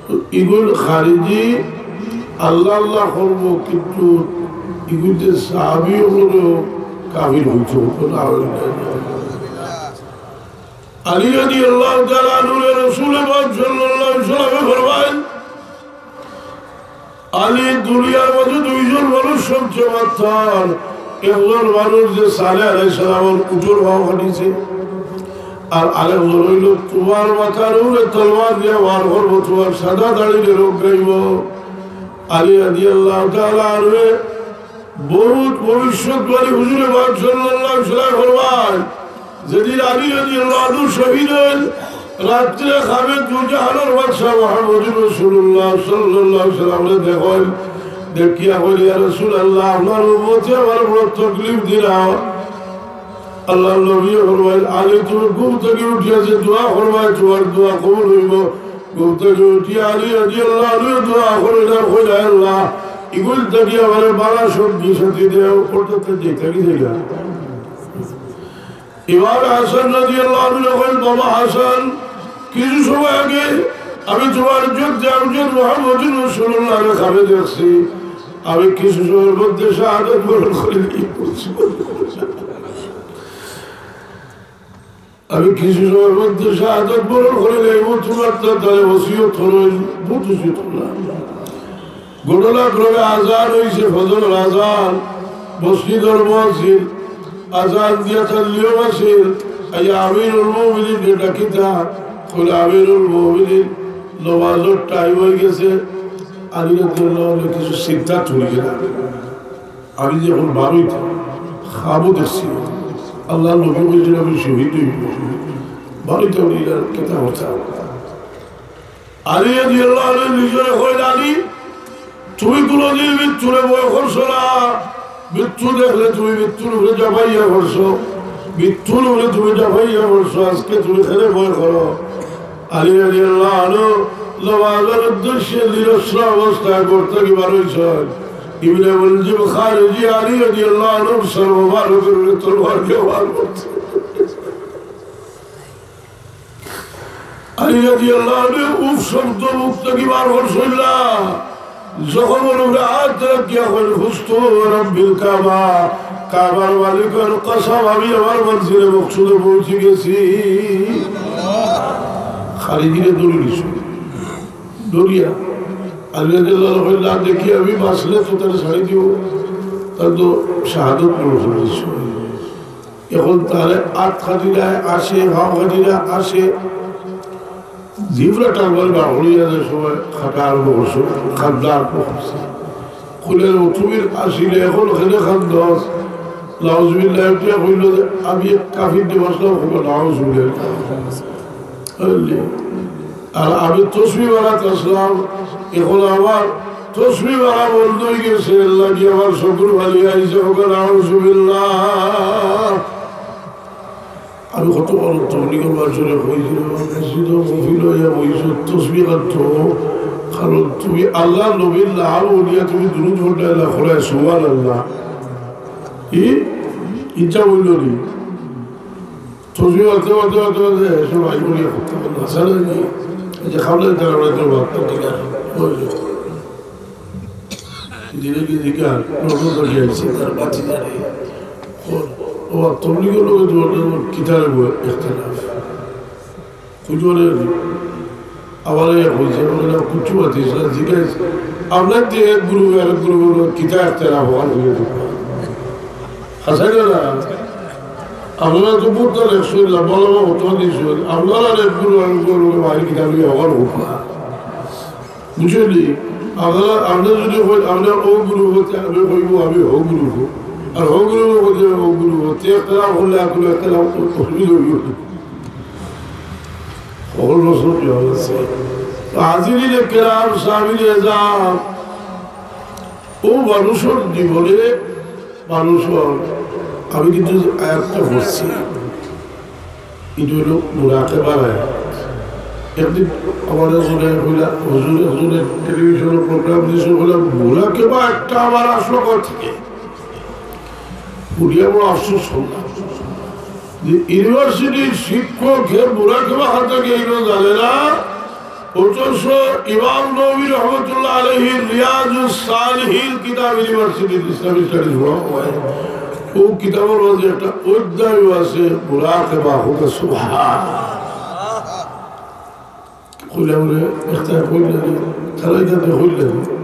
তো ইগুল খারিজি আল্লাহ আল্লাহ করবো, কিন্তু ইগুলতে সাহাবী অকলও কাফির হইতো, কোনো আওয়াজ নাই। আলী রাদিয়াল্লাহু তাআলা আনহুরে রাসূলে পাক সাল্লাল্লাহু আলাইহি ওয়াসাল্লামে ফরমাইন, আলী, দুনিয়ার মাঝে দুইজন মানুষ সবচেয়ে বাদতার। একজন মানুষ যে সালেহ আলাইহিস সালামর উটর পাও কাটিছে, আর আরেকজন হইল তোমার মাথার উপরে তলোয়ার দিয়া বার করবো, তোমার সাদা দাড়িরে রোগাইবো। আলী রাদিয়াল্লাহু তাআলা আনহু বহুত ভবিষ্যৎবাণী হুজুরে পাক সাল্লাল্লাহু আলাইহি ওয়াসাল্লাম ফরমায়, যেদিন আলী রাদিয়াল্লাহু আনহু শহীদ হইল, রাত্রে খাবে দুজাহানের বাদশা মুহাম্মদুর রাসূলুল্লাহ সাল্লাল্লাহু আলাইহি ওয়াসাল্লামরে দেখইন, দেখিয়া কইল, "ইয়া রাসূলুল্লাহ, আপনার উম্মতে আমার বড় তকলিফ দিলা।" আল্লাহর নবী ফরমাইল, "আলী, তুমি ঘুম থাকি উঠিয়া যে দোয়া করবায়, তোমার দোয়া কবুল হইবো।" ঘুম থাকি উঠিয়া আলী রাদিয়াল্লাহু আনহু দোয়া করইন, কইলা, "আল্লাহ, ইগুল থাকি আমারে বালা সঙ্গী সাথী দেও।" অর্থাৎ যেটা কি জায়গা। ইমাম হাসান রাদিয়াল্লাহু আনহু কইল, "বাবা হাসান, কিছু সময় আগে আমি তোমার জদ্দে আমজদ মুহাম্মদুর রাসূলুল্লাহরে খাবে দেখছি। আমি কিছু সময়ের মধ্যে শাহাদত বরণ করি নিয়ে বলছি।" আমি কিছু সময়ের মধ্যে শাহাদত বরণ করি লইব, তোমার তো তারে ওসিয়ত করইন, বহুত ওসিয়ত করলাম। ঘটনাক্রমে আজান হইছে, ফজরর আজান, মসজিদর মুয়াজ্জিন আজান দিয়া তার নিয়ম আছিল, আইয়া আমিরুল মুমিনিনরে ডাকিতা, কইলা, "আমিরুল মুমিনিন, নমাজর টাইম হই গেছে।" আলী রাদিয়াল্লাহু আনহু কিছু চিন্তা তুলি গেলাম। আমি যে এখন বারোইতে খাবো দেখছি, আল্লাহর নবী বলছেন, "আমি শহীদ হইব।" বারোইতে উনি এরা কিতা করতাম। আলী রাদিয়াল্লাহু আনহু নিজরে কইল, "আলী, তুমি কোনোদিন মৃত্যুরে ভয় করছো না। মৃত্যু দেখলে তুমি মৃত্যুর উপরে ঝাঁপাইয়া পড়ছো। মৃত্যুর উপরে তুমি ঝাঁপাইয়া পড়ছো। আজকে তুমি কেনে ভয় করো?" আলী রাদিয়াল্লাহু আনহু নমাজর উদ্দেশ্যে নিরস্ত্র অবস্থায় ঘর থাকি বার হইছইন। ইবনে মুলজিম খারিজি আলী রাদিয়াল্লাহু আনহুর সর মোবারকর উপরে তলোয়ার দিয়া বার করছে। আলী রাদিয়াল্লাহু আনহু উফ শব্দ মুখ থাকি বার করছইন না। জখমর উপরে হাত রাখিয়া কইল, "ফুজতু ওয়া রাব্বিল কাবা, কাবার মালিকর কসম, আমি আমার মঞ্জিলে মকসুদে পৌঁছি গেছি।" খারিজিরে ধরি নিছে। ধরিয়া আলী রাদিয়াল্লাহু আনহু কইলা, "দেখি আমি বাঁচলে তো তারে ছাড়ি দিব, তার তো শাহাদত বরণ করি দিছি।" এখন তারে আত কাটিরা আসে, পাও কাটিরা আসে, জিবরা টাঙ্গল বাহুড়িয়া যে সময় কাটা আরম্ভ করছে, কান্দা আরম্ভ করছে। কইলে, "ও তুমি আসিলে, এখন কেনে কান্দস?" নাউজুবিল্লাহ, উঠিয়া কইল যে, "আমি এক কাফির দিয়ে বাঁচলাম, কইব নাউজুবিল্লাহ।" বুঝলি? আর আমি তসবি বানাতে আসলাম, এখন আমার তসবি বানা বন্ধ হয়ে গেছে, এর লাগি আমার চকুর পানি আইছে, ওকে নাউজুবিল্লাহ। আমি কত বড় তবলিগর মানষরে কইছি, আমার মসজিদো মহফিল অইয়া বইছো, তসবিহ আনতো, কারণ তুমি আল্লাহর নবীর নাম বলিয়া তুমি দুরূদ পড়লায় না, কইলায় সুবহানাল্লাহ। কি? ইচ্ছা অইল নি? তসবিহ আনতে, আনতে, আনতে, আনতে, সব আইব নিয়া করতে পারলো। আসলে কি? এই যে খাওয়ালে তারা আমরা তো ভাবতাম, ঠিক আছে, অইল। ধীরে ধীরে জিকার, নতুন করে আইছে, তার বাতি জানে। ও, ও, তবলিগর লগে তোমার কিতার উপর ইখতিলাফ। বুঝো না? আবার এই কইছে, বলে, "না, কিচ্ছু মাতিস না, জিকাইস।" আপনার যে এক গুরু, আরেক গুরু বলল, "কিতা ইখতিলাফ অখান অইল?" হাসাই না? আপনারা তো বুঝতে লেখছেন, লম্বা লম্বা ফতোয়া দিচ্ছেন। আপনারা এক গুরু, আরেক গুরু, ভাই, কিতাব নিয়ে হওয়ার কথা। বুঝলি? আপনারা, আমরা যদি কই, আমরা ও গুরু হতে, আমি কইব, আমি হো গুরু হো। আর হো গুরু হতে, ও গুরু হতে, একটা করলে, আর কোনো একটা অসুবিধা হইব। সকল প্রশ্ন কি হয়েছে? তো হাজিরিনে কেরাম, সামিনে এজাম, ও মানুষের জীবনে মানুষের, আমি কিন্তু আয়াতটা পড়ছি, এটা হইল মুরাকাবার আয়াত। একদিন আমার একজনে কইলা, হুজুর একজনে টেলিভিশনে প্রোগ্রাম দিছে, কইলা, "মুরাকাবা একটা আবার আসলো কোথা থেকে?" শুনিয়া বড় আফসোস করলাম যে ইউনিভার্সিটির শিক্ষক হে মুরাকাবা হাতে গেইল জানে না, অথচ ইমাম নবী রহমতুল্লাহ আলাইহির রিয়াজুস সালিহিন কিতাব ইউনিভার্সিটির ইসলামিক স্টাডিজ পড়া হয়। ও কিতাবের মাঝে একটা অধ্যায় আছে মুরাকাবা, হোক সুবহান। কইলা বলে, একটা কইলা রে, তারা এটাতে কইলা রে।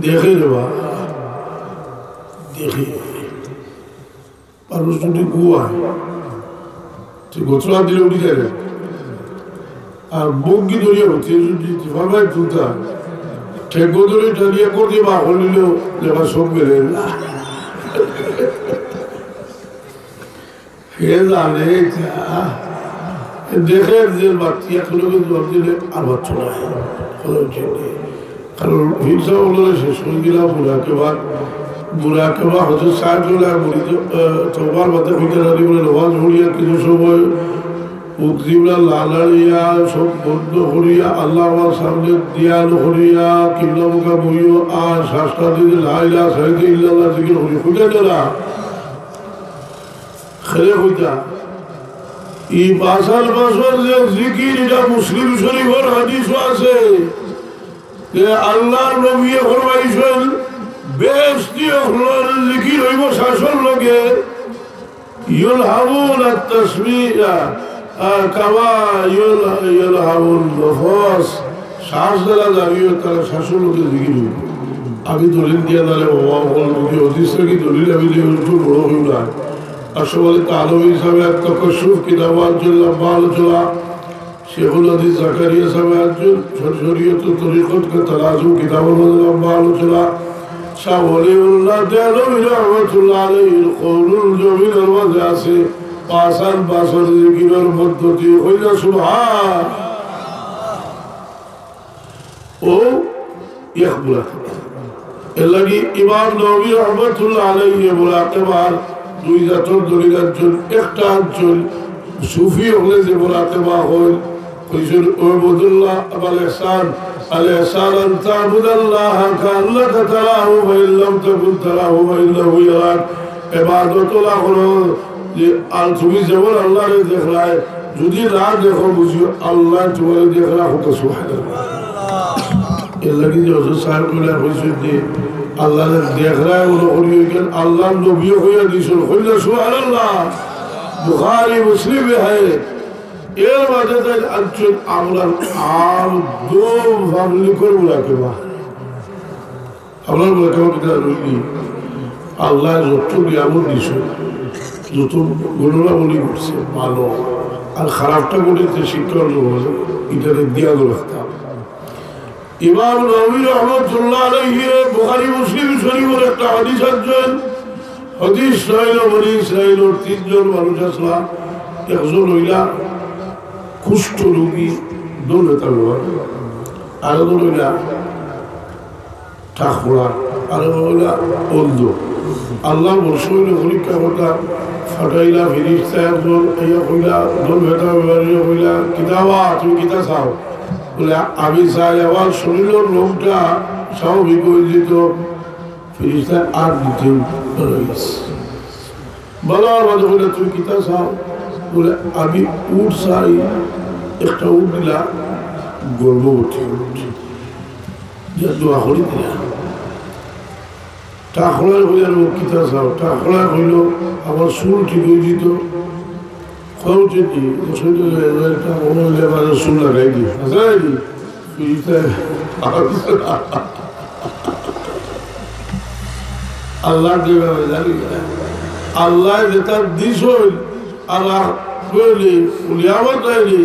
দেখে রে বা, দেখে। মানুষ যদি ঘুমায়, তুই গোসল দিলে উঠি যায় না। আর বগি ধরিয়া উঠে যদি বাবায় তুলতা, ঠেক ধরে টানিয়া করতে বা হলিল, এবার সব মেলে না। হে জানে এটা। দেখে যে বাচ্চা এখনো কিন্তু জবাব দিলে আর বাচ্চা নাই। কোনো উচিত নেই। কারণ হিংসা হলো শেষ করে দিলাম মুরাকাবা। মুরাকাবা হচ্ছে সাহেব বলে আর বলি তো, আহ, তোমার মাথায় কইতে জানি বলে নামাজ পড়িয়া কিছু সময় মুখ জিবলা লালাড়িয়া সব বন্ধ করিয়া আল্লাহ আমার সামনে দিয়াল করিয়া কিবলা মুখা বইও আর শ্বাসটা দিয়ে লা ইলাহা ইল্লাল্লাহ জিকির করি। কইতে না? খেলে কইতা। এই পাঁচ হাজার বছর যে জিকির, এটা মুসলিম শরীফের হাদিসও আছে যে আল্লাহর নবী ফরমাইছেন, বেহেশতি অকলর জিকির হইব শ্বাসর লগে, يلهمون التسبيح, আহ, كما يل-, يلهم النفس, শ্বাস যারা দাঁড়িয়ে তারা শ্বাসর লগে জিকির হইব। আমি দলিল দিয়া দাঁড়ে বাবা বলবো কি হাদিস নাকি দলিল, আমি যে একটু বড় হই না। আর সবাই তালবি হিসাবে এক তকশফ কিতাব আনছেন, লম্বা আলোচনা। শেখুল হাদিস জাকারিয়া সাহেব আনছেন, শর-, শরীয়ত ও তরিকত কা তারাজু কিতাবের মধ্যে লম্বা আলোচনা। শাহ ওলিউল্লাহ দেহলভী রহমতুল্লাহ আলাইহির কওলুল জমিলের মধ্যে আছে, পাঁচ হাজার বছর জিকিরের পদ্ধতি। কইলা সুবহান। ও এক মুরাকাবা। এর লাগি ইমাম নবী রহমতুল্লাহ আলাইহি মুরাকাবার দুই জাতর দলিল আনছইন, একটা আনছইন সুফি অকলে যে মুরাকাবা অয়, কইছইন, "اعبد الله بالإحسان، الإحسان أن تعبد الله كأنك تراه فإن لم تكن تراه فإنه يراك।" ইবাদত অলা করো যে আর তুমি যেমন আল্লাহরে দেখরায়, যদি না দেখো, বুঝিও আল্লায় তুমারে দেখরা। কইতা সুবহানাল্লাহ। এর লাগি যে হজরত সাহেব কইলা কইছইন যে আল্লাহরে দেখরায় মনে করি, ওইখান আল্লাহর নবীও কইয়া দিছইন, কইলা সুবহানাল্লাহ। বুখারী মুসলিমে হায়। এর মাঝে তাই আনছইন আমরার আম দম পাবলিকর মুরাকাবা। আমরার মুরাকাবা কিতা রইলি? আল্লায় যত নিয়ামত দিছইন, যত গুণাবলী করছে ভালো, আর খারাপটা করে তে শিক্ষা অর্জন করে, ইটারে দিয়া রাখতাম। ইমাম নবী রহমতুল্লাহ আলাইহি বুখারী মুসলিম শরীফের একটা হাদিস আনছইন। হাদিস অইলো, বনি ইসরাইলর তিনজন মানুষ আছলা, একজন অইলা কুষ্ঠ রোগী, দৌড়ে তার আরেকজন অইলা ঠাকুরা, আর অইলা অন্ধ। আল্লাহ বলছইন পরীক্ষা করতা, ফাটাইলা ফিরিস্তা একজন, আইয়া কইলা, দল বেটা বেবারে কইলা, "কিতা বা, তুমি কিতা চাও?" বলে, "আমি চাই আমার শরীরর রোগটা স্বাভাবিক অইযিতো।" ফিরিস্তা আর দিতে পারে। বলা বাদে কইলা, "তুমি কিতা চাও?" বলে, "আমি উট চাই, একটা উট দিলা, গর্ভবতী উট।" যে দোয়া করি দিলা। তা খোলা কইল, "আর কিতা চাও?" তা খোলা কইল, "আমার চুল ঠিক অইযিতো।" কওছে কি, অসুবিধা নাই, একটা কোনো লেবারের চুল লাগাই দি। আছে না কি? ফিরিস্তা আল্লাহ কিভাবে জানি না। আল্লাহ যেটা দিছইন, আল্লাহ কইলে, উলিয়ামত চাইলে,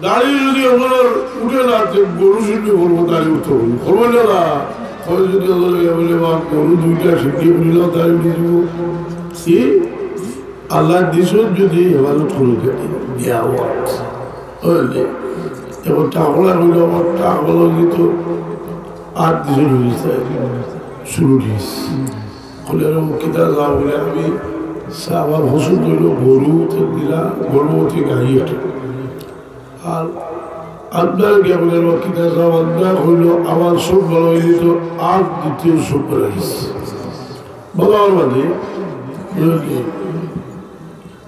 দাড়ি যদি ওগুলোর উঠে না, তে গরু সিদ্ধি করবো, দাড়ি উঠতে হবে। করবো না, না। তবে যদি ওগুলো গিয়ে বলে, "মা, গরু দুইটা সিদ্ধি করিল, দাড়ি উঠে দিব।" কি? আল্লাহ দিছইন যদি হেফাজত করুক, দিয়া ওয়াজ। বুঝলি? এখন তা খোলা হইল, আমার তা খোলা হইল তো আর দিছইন হইছে, শুরু দিস। বলে, "আরে, ও কিতা যা বলে, আমি চা আমার পছন্দ হইল, গরু তো দিলা, গর্ভবতী গাই একটা।" আর আপনার গিয়া বলে, "ও কিতা যা, আপনার হইল, আমার সব ভালো হইল তো আর দ্বিতীয় সব ভালো হইছে।" বাবা আমার বাদে, বুঝলি?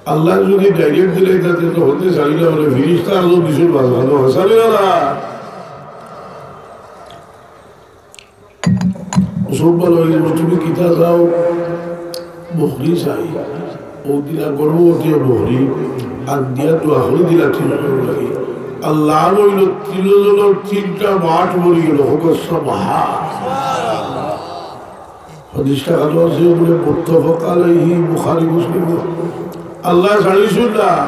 আল্লাহ যদি direct দিলে, তাতে তো হতে চাই না, মানে, ফিরিস্তা আরো কিছু বাজানো, হাসাবে না। মুসলমান হয়ে যাবে, "তুমি কিতা চাও?" "বকরি চাই।" ও দিলা গর্ভবতী বকরি, আর দিয়া দোয়া করে দিলা তিন জন লাগে। আল্লাহ রইল তিন জনের তিনটা মাঠ মরি গেল, হোক সুবহান। হাদিসটা ভালো আছে, বলে, মুত্তাফাক আলাইহি, বুখারী মুসলিম। আল্লাহ ছাড়িছইন না,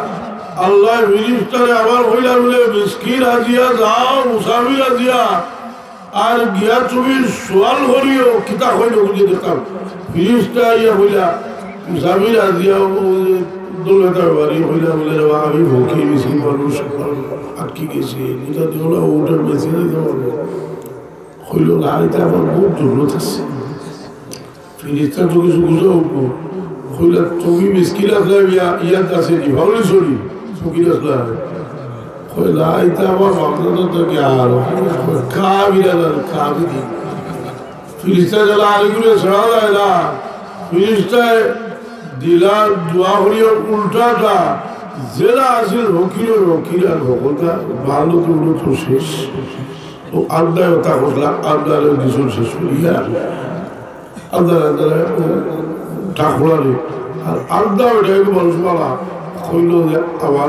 আল্লাহ ফিরিস্তারে আবার কইলা বলে, "মিসকিন আজিয়া যাও, মুসাফির আজিয়া, আর গিয়া তুমি সওয়াল করিও।" কিতা কইল বুঝে দেখতাম, ফিরিস্তা আইয়া কইলা, মুসাফির আজিয়া, ও দৌলতা বাড়ি কইলা বলে, "রে বাবা, আমি ভুখি মিসকিন মানুষ, আটকি গেছি, বুঝা দিও না, ওটার মেসেজ দিতে পারবো।" কইল, "না, এটা আমার বহুত জরুরত আছে।" ফিরিস্তা তো কিছু বুঝা উঠবো। কইলা, "তুমি মিসকিন আসলা, ইয়া-, ইয়াদ আছে নি? ভাবলে চলি, ফকির আসলা।" কই, "না, এটা আমার মামলা তো কি আর, কাবিরা না, কাবিরি।" ফিরিস্তা গেলা আরেকগুলো ছাড়া যায় না। ফিরিস্তায় দিলা দোয়া করিয়া উল্টাটা, যেটা আছিল ফকিরের ফকির আর হকলটা ভালো তো উন্নত শেষ। ও আন্দায় ওটা করলা, আন্দায় দিছইন শেষ করিয়া। আন্দায় আন্দায় ও ঠাকুরানি। আর আন্দায় ওটা একটু মানুষ মারা কইল যে, "আমার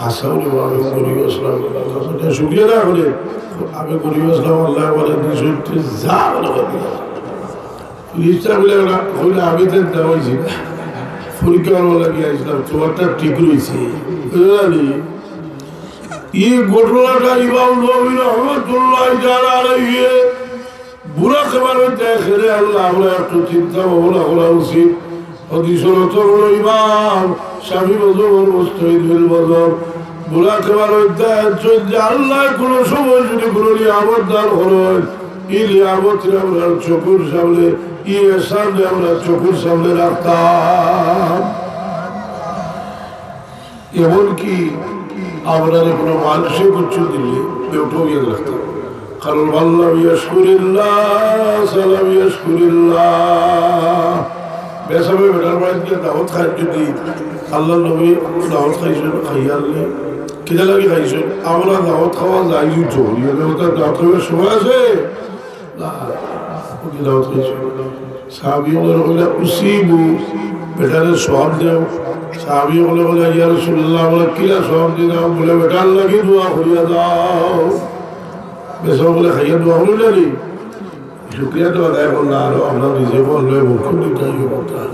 আশা হলে আমি গরিব আসলাম।" এটা শুকিয়ে না হলে আমি গরিব আসলাম, আল্লাহ আমার দিছইন, যা মনে করে দিলাম। ফিরিস্তা বলে, "ওরা কইলে আমি তো দেওয়াইছি না। পরীক্ষা করার লাগি আইছিলাম, তোমারটা ঠিক রইছে।" বুঝলি? এই ঘটনাটা ইমাম নবী রহমতুল্লাহ তাআলা আলাইহি বুড়া কেবার মধ্যে খেলে আল্লাহ, আমরা একটু চিন্তা ভাবনা করা উচিত। হাদিসর অত বড় ইমাম, শাফি মজহবর মুস্তাহিদ ফিল মজহব, বুড়া কেবার মধ্যে একজন যে আল্লাহ কোনো সময় যদি কোনো নিয়ামত দান করেন, এই নিয়ামতরে আমরা চকুর সামনে, এই এহসানরে আমরা চকুর সামনে রাখতাম। এমনকি আমরা কোনো মানুষে কিছু দিলে কেউ ঠকিয়ে রাখতাম, কারণ আল্লাহ ইয়াশকুরিল্লাহ, সালাম ইয়াশকুরিল্লাহ। বেসাবে বেটার বাড়িত গিয়া দাওয়াত খাই যদি আল্লাহর নবী দাওয়াত খাইছইন, খাইয়া আনলে কিতা লাগি খাইছইন? আমরা দাওয়াত খাওয়া যাই দিত, ইয়ার কথা দাওয়াত খাওয়ার সময় আছে? না, ওকে দাওয়াত খাইছইন। সাহাবী অকলে কইলা, "উসিবু, বেটারে সওয়াব দেও।" সাহাবী অকলে কইলা, "ইয়া রাসূলুল্লাহ, আমরা কিলা সওয়াব দিলাম?" বলে, "বেটার লাগি দোয়া করিয়া দাও।" বেসাবে বলে, "খাইয়া দোয়া করিলা নি?" শুকরিয়া তো আদায় করলা, আর আমরা নিজে বললে মুখ দিতে ইয়ে করতাম।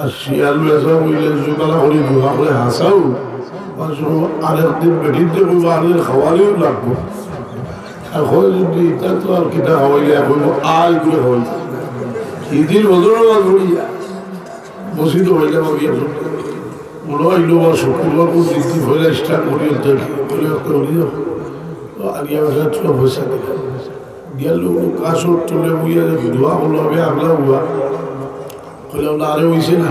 আর শিয়াল বেসাবে বললে, "জুকালা করি দোয়া করে হাসাও।" মানুষ আরেকদিন বেটিতে বলবো, "আরে খাওয়ালেও লাগবো।" আর হয় যদি, তা তো আর কিতা খাওয়াইলে, এখন আয় করে খাওয়াইতে। ইদিন বদল না করিয়া, বসি তো হইলে ভাবি এখন। মনে হয় ইলো বা শুক্রবার কোন দিন হইলে স্টার্ট করি, দেখি, বলে একটা উড়ি যাবো। তো আগে আমার কাছে ছোট পয়সা দিলাম। গেল কাশর তুলে বইয়া দোয়া করলো, "আমি আগলা হুয়া।" কইলাম, "না রে, অইছে না।"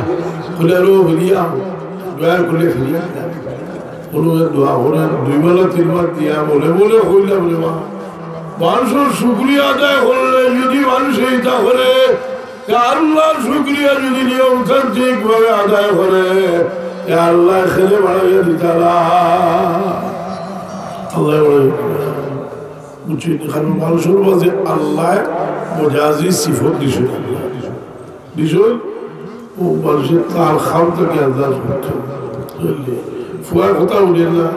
কইলা, "রে, ফিরিয়া আও, দয়া করিয়া ফিরিয়া আও।" বলো, দোয়া করে দুইবার তিনবার দিয়া বলে, বলে কইলাম, "রে বা, মানুষর শুকরিয়া আদায় করলে যদি মানুষে ইতা করে, তে আল্লাহর শুকরিয়া যদি নিয়মতান্ত্রিক ভাবে আদায় করে, তে আল্লাহ খেলে বাড়াইয়া দিতারা।" আল্লাহ বাড়াইয়া দিতারা। বুঝছি, কারণ মানুষর মাঝে আল্লাহ মজাজি সিফত দিছইন, আল্লাহ দিছইন। ও মানুষে তার খাম থাকি আন্দাজ করতো। বুঝলি? ফুয়ায় কথা হুনে না,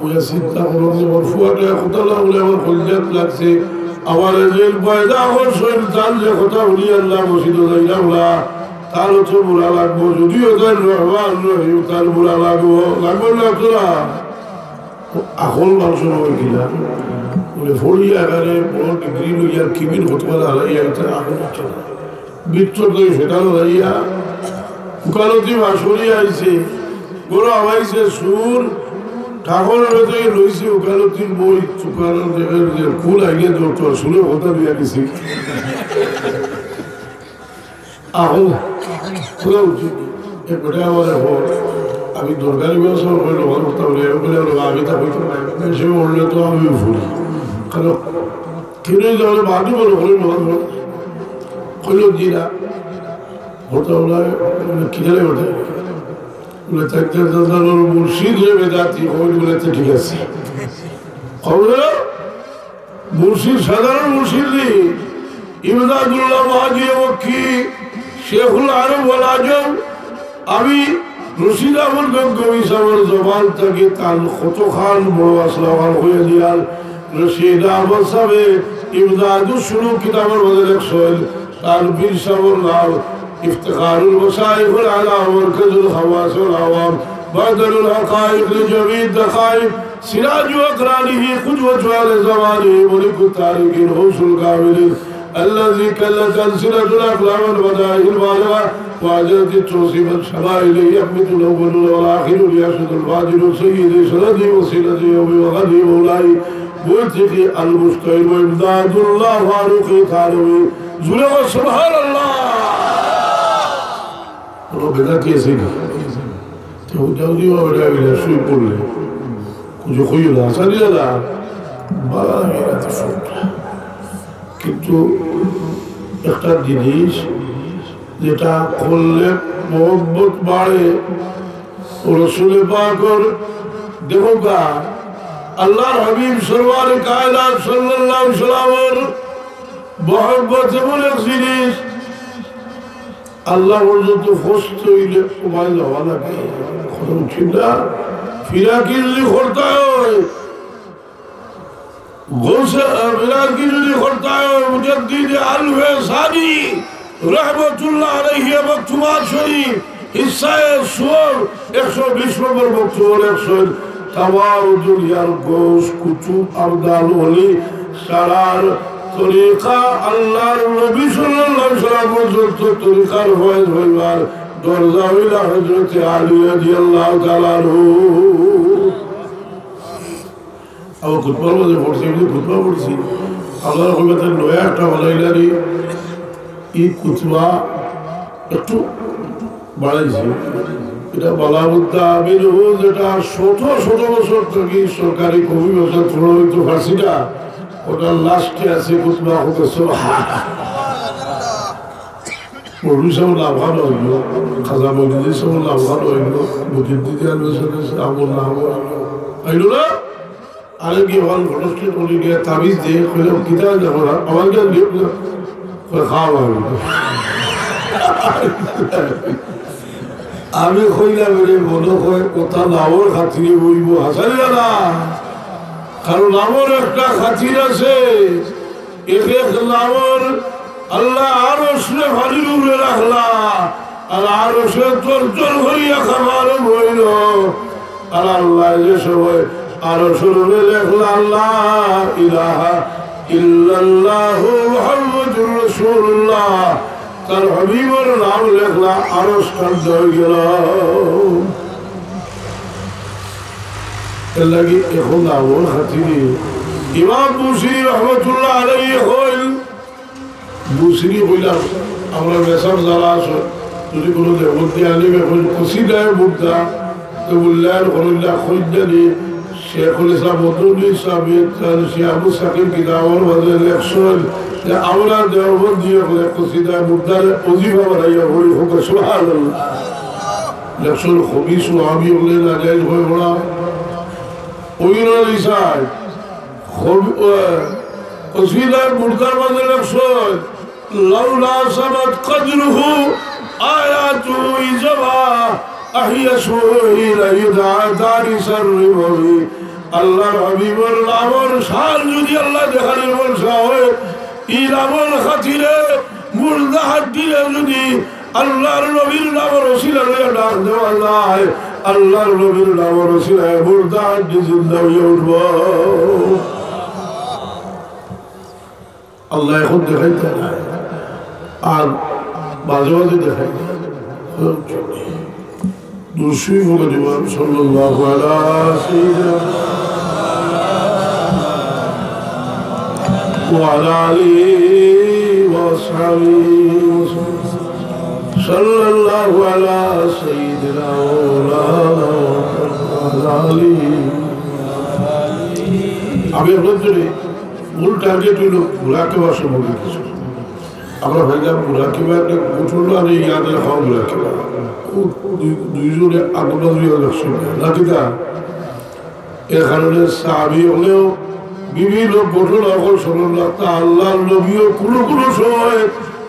বুঝা চিন্তা করো যে আমার ফুয়াটায় কথা না হুনে আমার কলিজাত লাগছে। আমার এদের পয়দা করছইন, তার যে কথা হুনি আল্লাহ মসজিদো যাইলাম না, তার তো বুরা লাগবো, যদিও তার রহমান রহিম, তার বুরা লাগবো, লাগবো না তোরা? আখল মানুষর অয় কিনা? বলে, ফড়িয়া এখানে বড় ডিগ্রি লইয়া কিবির হতে পারে, হারাইয়া এটা আখল হচ্ছে না। ভিতর থেকে সেটা লড়াইয়া উকালতি বাসরি আইছে, গরু আওয়াইছে সুর, ঠাকুরের থেকে লইছে উকালতির বই, উকালতি যে কোন আইনে দরকার, সুরে কথা দিয়া দিছি। আহো, খোলা উচিত। এ বেটা আমার এখন, আমি দরকারি ব্যবস্থা করে ব্যবহার করতে হবে, এরকম করে আমরা আগে তা হইতে পারে। সে বললে তো আমি ভুল। কারণ কেউ যদি আমাদের বাদই বলো, বলে ব্যবহার করো। কইল, "জি না।" হতে হলে, বলে, "কি জানে ওটা?" বলে, "তাই তো দাদা, ওর মুর্শিদ রে বেদাতি, ওই বলে তো ঠিক আছে।" খবর হলো? মুর্শিদ, সাধারণ মুর্শিদ নি, ইমদাদুল্লাহ মহাজিয়ে মক্কি, শেখুল আরব ওয়াল আজম, আমি রশিদ আহমদ গঙ্গোহী সাহেবের জবান থাকি তান কতখান বড় আসলা ওখান হয়ে দিয়ার। রশিদ আহমদ সাহেবে ইমদাদুস সুলুক কিতাবের মধ্যে লেখছইন, তান পীর সাহেবের নাম ইফতিখারুল মাশায়েখ আলা মারকাজুল খাওয়াস ওয়াল আওয়াম, বাদরুল হাকায়েক লিজামিদ দাকায়েক, سراج أقرانه قدوة أهل زمانه ملك التاركين غوث الكاملين الذي كلت ألسنة الأقلام والمدائح البالغة وأجرت التوصيف الشمائل يحمد الأول والآخر ليشهد الفاضل سيدي سندي وسيلتي يومي وغدي مولاي موثقي المستعين وإمداد الله فاروقي ثانوي زلغ سبحان الله. ربنا كيسينا. কেউ কেউ দিও বেটা বেটা শুয়ে পড়লে কিছু কইও না, জানি না, বালা লাগে না তো শুনতে। কিন্তু একটা জিনিস যেটা করলে মহব্বত বাড়ে, ও রসুলে পাকর দেখো গা, আল্লাহর হাবিব সরওয়ারে কায়নাত সাল্লাল্লাহু আলাইহি সাল্লামের মহব্বত এমন এক জিনিস, আল্লাহ পর্যন্ত ফস্ত হইলে উপায় যাওয়া লাগে। কথা বুঝছেন না? ফিরাকি যদি করতে হয়, গোসে, আহ, ফিরাকি যদি করতে হয়, মুজাদ্দিদ আলফে সানি রহমতুল্লাহ আলাইহি মকতুবাত শরীফ, হিসায়ে সুয়ার একশো বিশ নম্বর মকতুব লেখছইন, তামাম দুনিয়ার গৌস, কুতুব, আবদাল, ওলি, সারার তরিকা, আল্লাহর নবী সাল্লাল্লাহু আলাইহি ওয়াসাল্লাম পর্যন্ত তরিকার ফয়েজ হইবার দরজা হইলা হযরতে আলী রাদিয়াল্লাহু তাআলা আনহু। আমার খুতবার মধ্যে পড়ছি, আমি খুতবা পড়ছি। আপনারা কইবেন, "নয়া একটা বানাইলারি।" এই খুতবা একটু বাড়াইছি। এটা বালাবুদ্দা আমিন হো, যেটা শত শত বছর থাকি সরকারি কবি ভাষা প্রভাবিত ফার্সিটা, ওটার লাস্টে আছে খুতবা হতে। মৌলভী সাহেব লাভবান হইল, খাজা মজিদি সাহেব লাভবান হইল, মুজিদ্দিন আহমেদ সাহেব আমার লাভ হইল। হইল না? আরে গিয়ে হল ঘটস্থ করে গিয়ে তাবিজ দিয়ে কইলে, "কিতা দেখো না, আমার জ্ঞান দিয়ে কইলে, কই খাওয়া হবে।" আমি কইলাম, "রে মনে হয় ওটা লাভর খাতিরে বইব, হাসালি না, কারণ লাভর একটা খাতির আছে।" এক এক লামর আল্লাহ আরশরে পানির উপরে রাখলা, আর আরশে তরতর করিয়া খাবার বইল। আর আল্লাহ যে সময় আরশর উপরে লেখলা, "লা ইলাহা ইল্লাল্লাহু মুহাম্মাদুর রাসূলুল্লাহ", তার হাবিবর নাম লেখলা, আরশ ঠান্ডা হয়ে গেল। এর লাগি এখন আমার খাতিরে ইমাম বুসিরি রহমতুল্লাহ আলাইহি কইল, বুসিরি কইলা, আমরা মেসাব যারা আছো, যদি কোনো দেবন্দী আলিমে কইন কসিদায়ে বুর্দা, তো মূল্যায়ন করইন না, কইন না নি, শেখুল ইসলাম মদনী সাহেব, তার শেখ আবু সাকিব কিতাবর মাঝে লেখছইন যে আমরা দেওবন্দি অকলে কসিদায়ে বুর্দারে ওজিফা বানাইয়া পড়ি, কউক্কা সুবহানাল্লাহ। লেখছইন খবিস ওহাবি অকলে নাজায়েজ অয় পড়া। ওই নয় ইসাই, খব-, আহ, কসিদায়ে বুর্দার মাঝে লেখছইন لو ناسبت قدره آياته إذا ما أحيا اسمه حين يدعى دارس الربوي। আল্লাহর হাবিবর নামর শান যদি আল্লাহ দেখানির মনশা অয়, ই নামর খাতিরে মুর্দা হাড্ডিরে যদি আল্লাহর নবীর নামর উসিলা লইয়া ডাক দেওয়া যায়, আল্লাহর নবীর নামর উসিলায় মুর্দা হাড্ডি জিন্দা অইয়া উঠবো। আল্লাহ এখন দেখাইতা নায়, আর মাঝে মাঝে দেখাইতা। দুরুদ শরিফ পড়ি দিবা, সাল্লাল্লাহু আলা সাইয়্যিদিনা ওয়া আলা আলিহি ওয়া আসহাবিহি ওয়া সাল্লাম। সাল্লাল্লাহু আলা সাইয়্যিদিনা ওয়া মাওলানা মুহাম্মদ ওয়া আলা আলিহি। আমি আপনাদের মূল টার্গেট অইল মুরাকাবা সম্পর্কে কিছু। আমরা ভাইরা মুরাকাবা একটা কৌশল আর এই ইয়াদ রাখাও মুরাকাবা। ও দুই-, দুইজনে আগুন বাজুইয়া রাখছিল না, কিতা? এর কারণে সাহাবী অকলেও বিভিন্ন ঘটনা অকল স্মরণ রাখতা। আল্লাহর নবীও কোনো কোনো সময়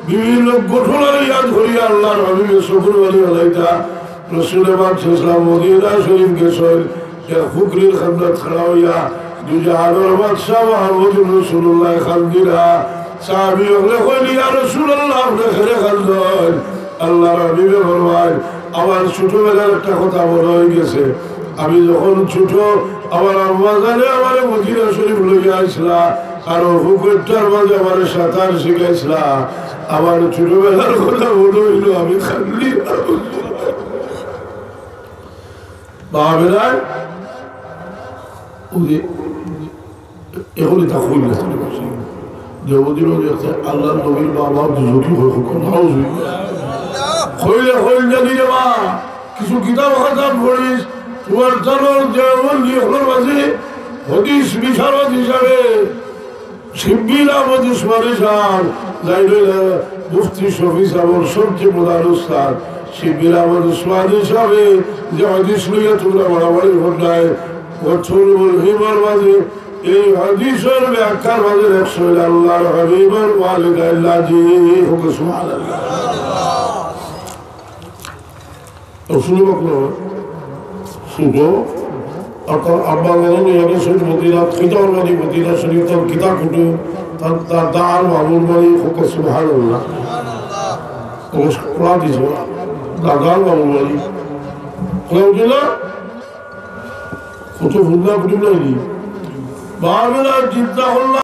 বিভিন্ন ঘটনার ইয়াদ করিয়া আল্লাহর হাবিবে চকুর পানি ফালাইতা। রসুলে পাক সাল্লাল্লাহু আলাইহি ওয়াসাল্লাম মদিনা শরিফ গেছইন, এক পুকুরির কান্দাত খাড়া অইয়া দুজাহানর বাদশা মুহাম্মদুর রাসূলুল্লাহ কান্দিরা। সাহাবী অকলে কইলা, "ইয়া রাসূলুল্লাহ, আপনে কেনে কান্দইন?" আল্লাহর হাবিবে ফরমাইন, "আমার ছোটবেলার একটা কথা মনো অইগেছে। আমি যখন ছোট, আমার আম্মাজানে আমারে মদিনা শরিফ লইয়া আইছলা, আর অউ পুকুরটার মাঝে আমারে সাঁতার শিখাইছলা। আমার ছোটবেলার কথা মনো অইলো, আমি কান্দি।" বাবা বেলায়, ওই যে, এখন এটা কইল না, চলে গেছে। দেওবন্দির মধ্যে একটা আল্লাহর নবীর বাবা দুজকি হয়ে হোক, নাউজুবিল্লাহ। কইলে কইল জানি রে বা, কিছু কিতাব খাতাব পড়িস, তোমার জানোর দেওবন্দি অকলর মাঝে হাদিস বিশারদ হিসাবে শিব্বির আহমদ উসমানী সাহেব, যাইন অইলা মুফতি শফি সাহেবর সবচেয়ে প্রধান উস্তাদ। শিব্বির আহমদ উসমানী সাহেবে যে হাদিস লইয়া তোমরা বাড়াবাড়ি করলায়, ফাতহুল মুলহিমর মাঝে এই হাদিসর ব্যাখ্যার মাঝে লেখছইন আল্লাহর হাবিবর ওয়ালিদাইন লাজি, কউক্কা সুবহানাল্লাহ। রসুল পাক না, শুধু আপনার আব্বা জানে নিয়ে গেছেন মদিনাত, কিতাব মানে মদিনা শরিফ, তার কিতাব কুটু, তার, তার দাদার মামুর বাড়ি, কউক্কা সুবহানাল্লাহ। কউক্কা দিছে, দাদার মামুর বাড়ি। কোথায় উঠিল? কত ফুলনা কুটুম লাগি। বাবা বেলায় চিন্তা করলাম,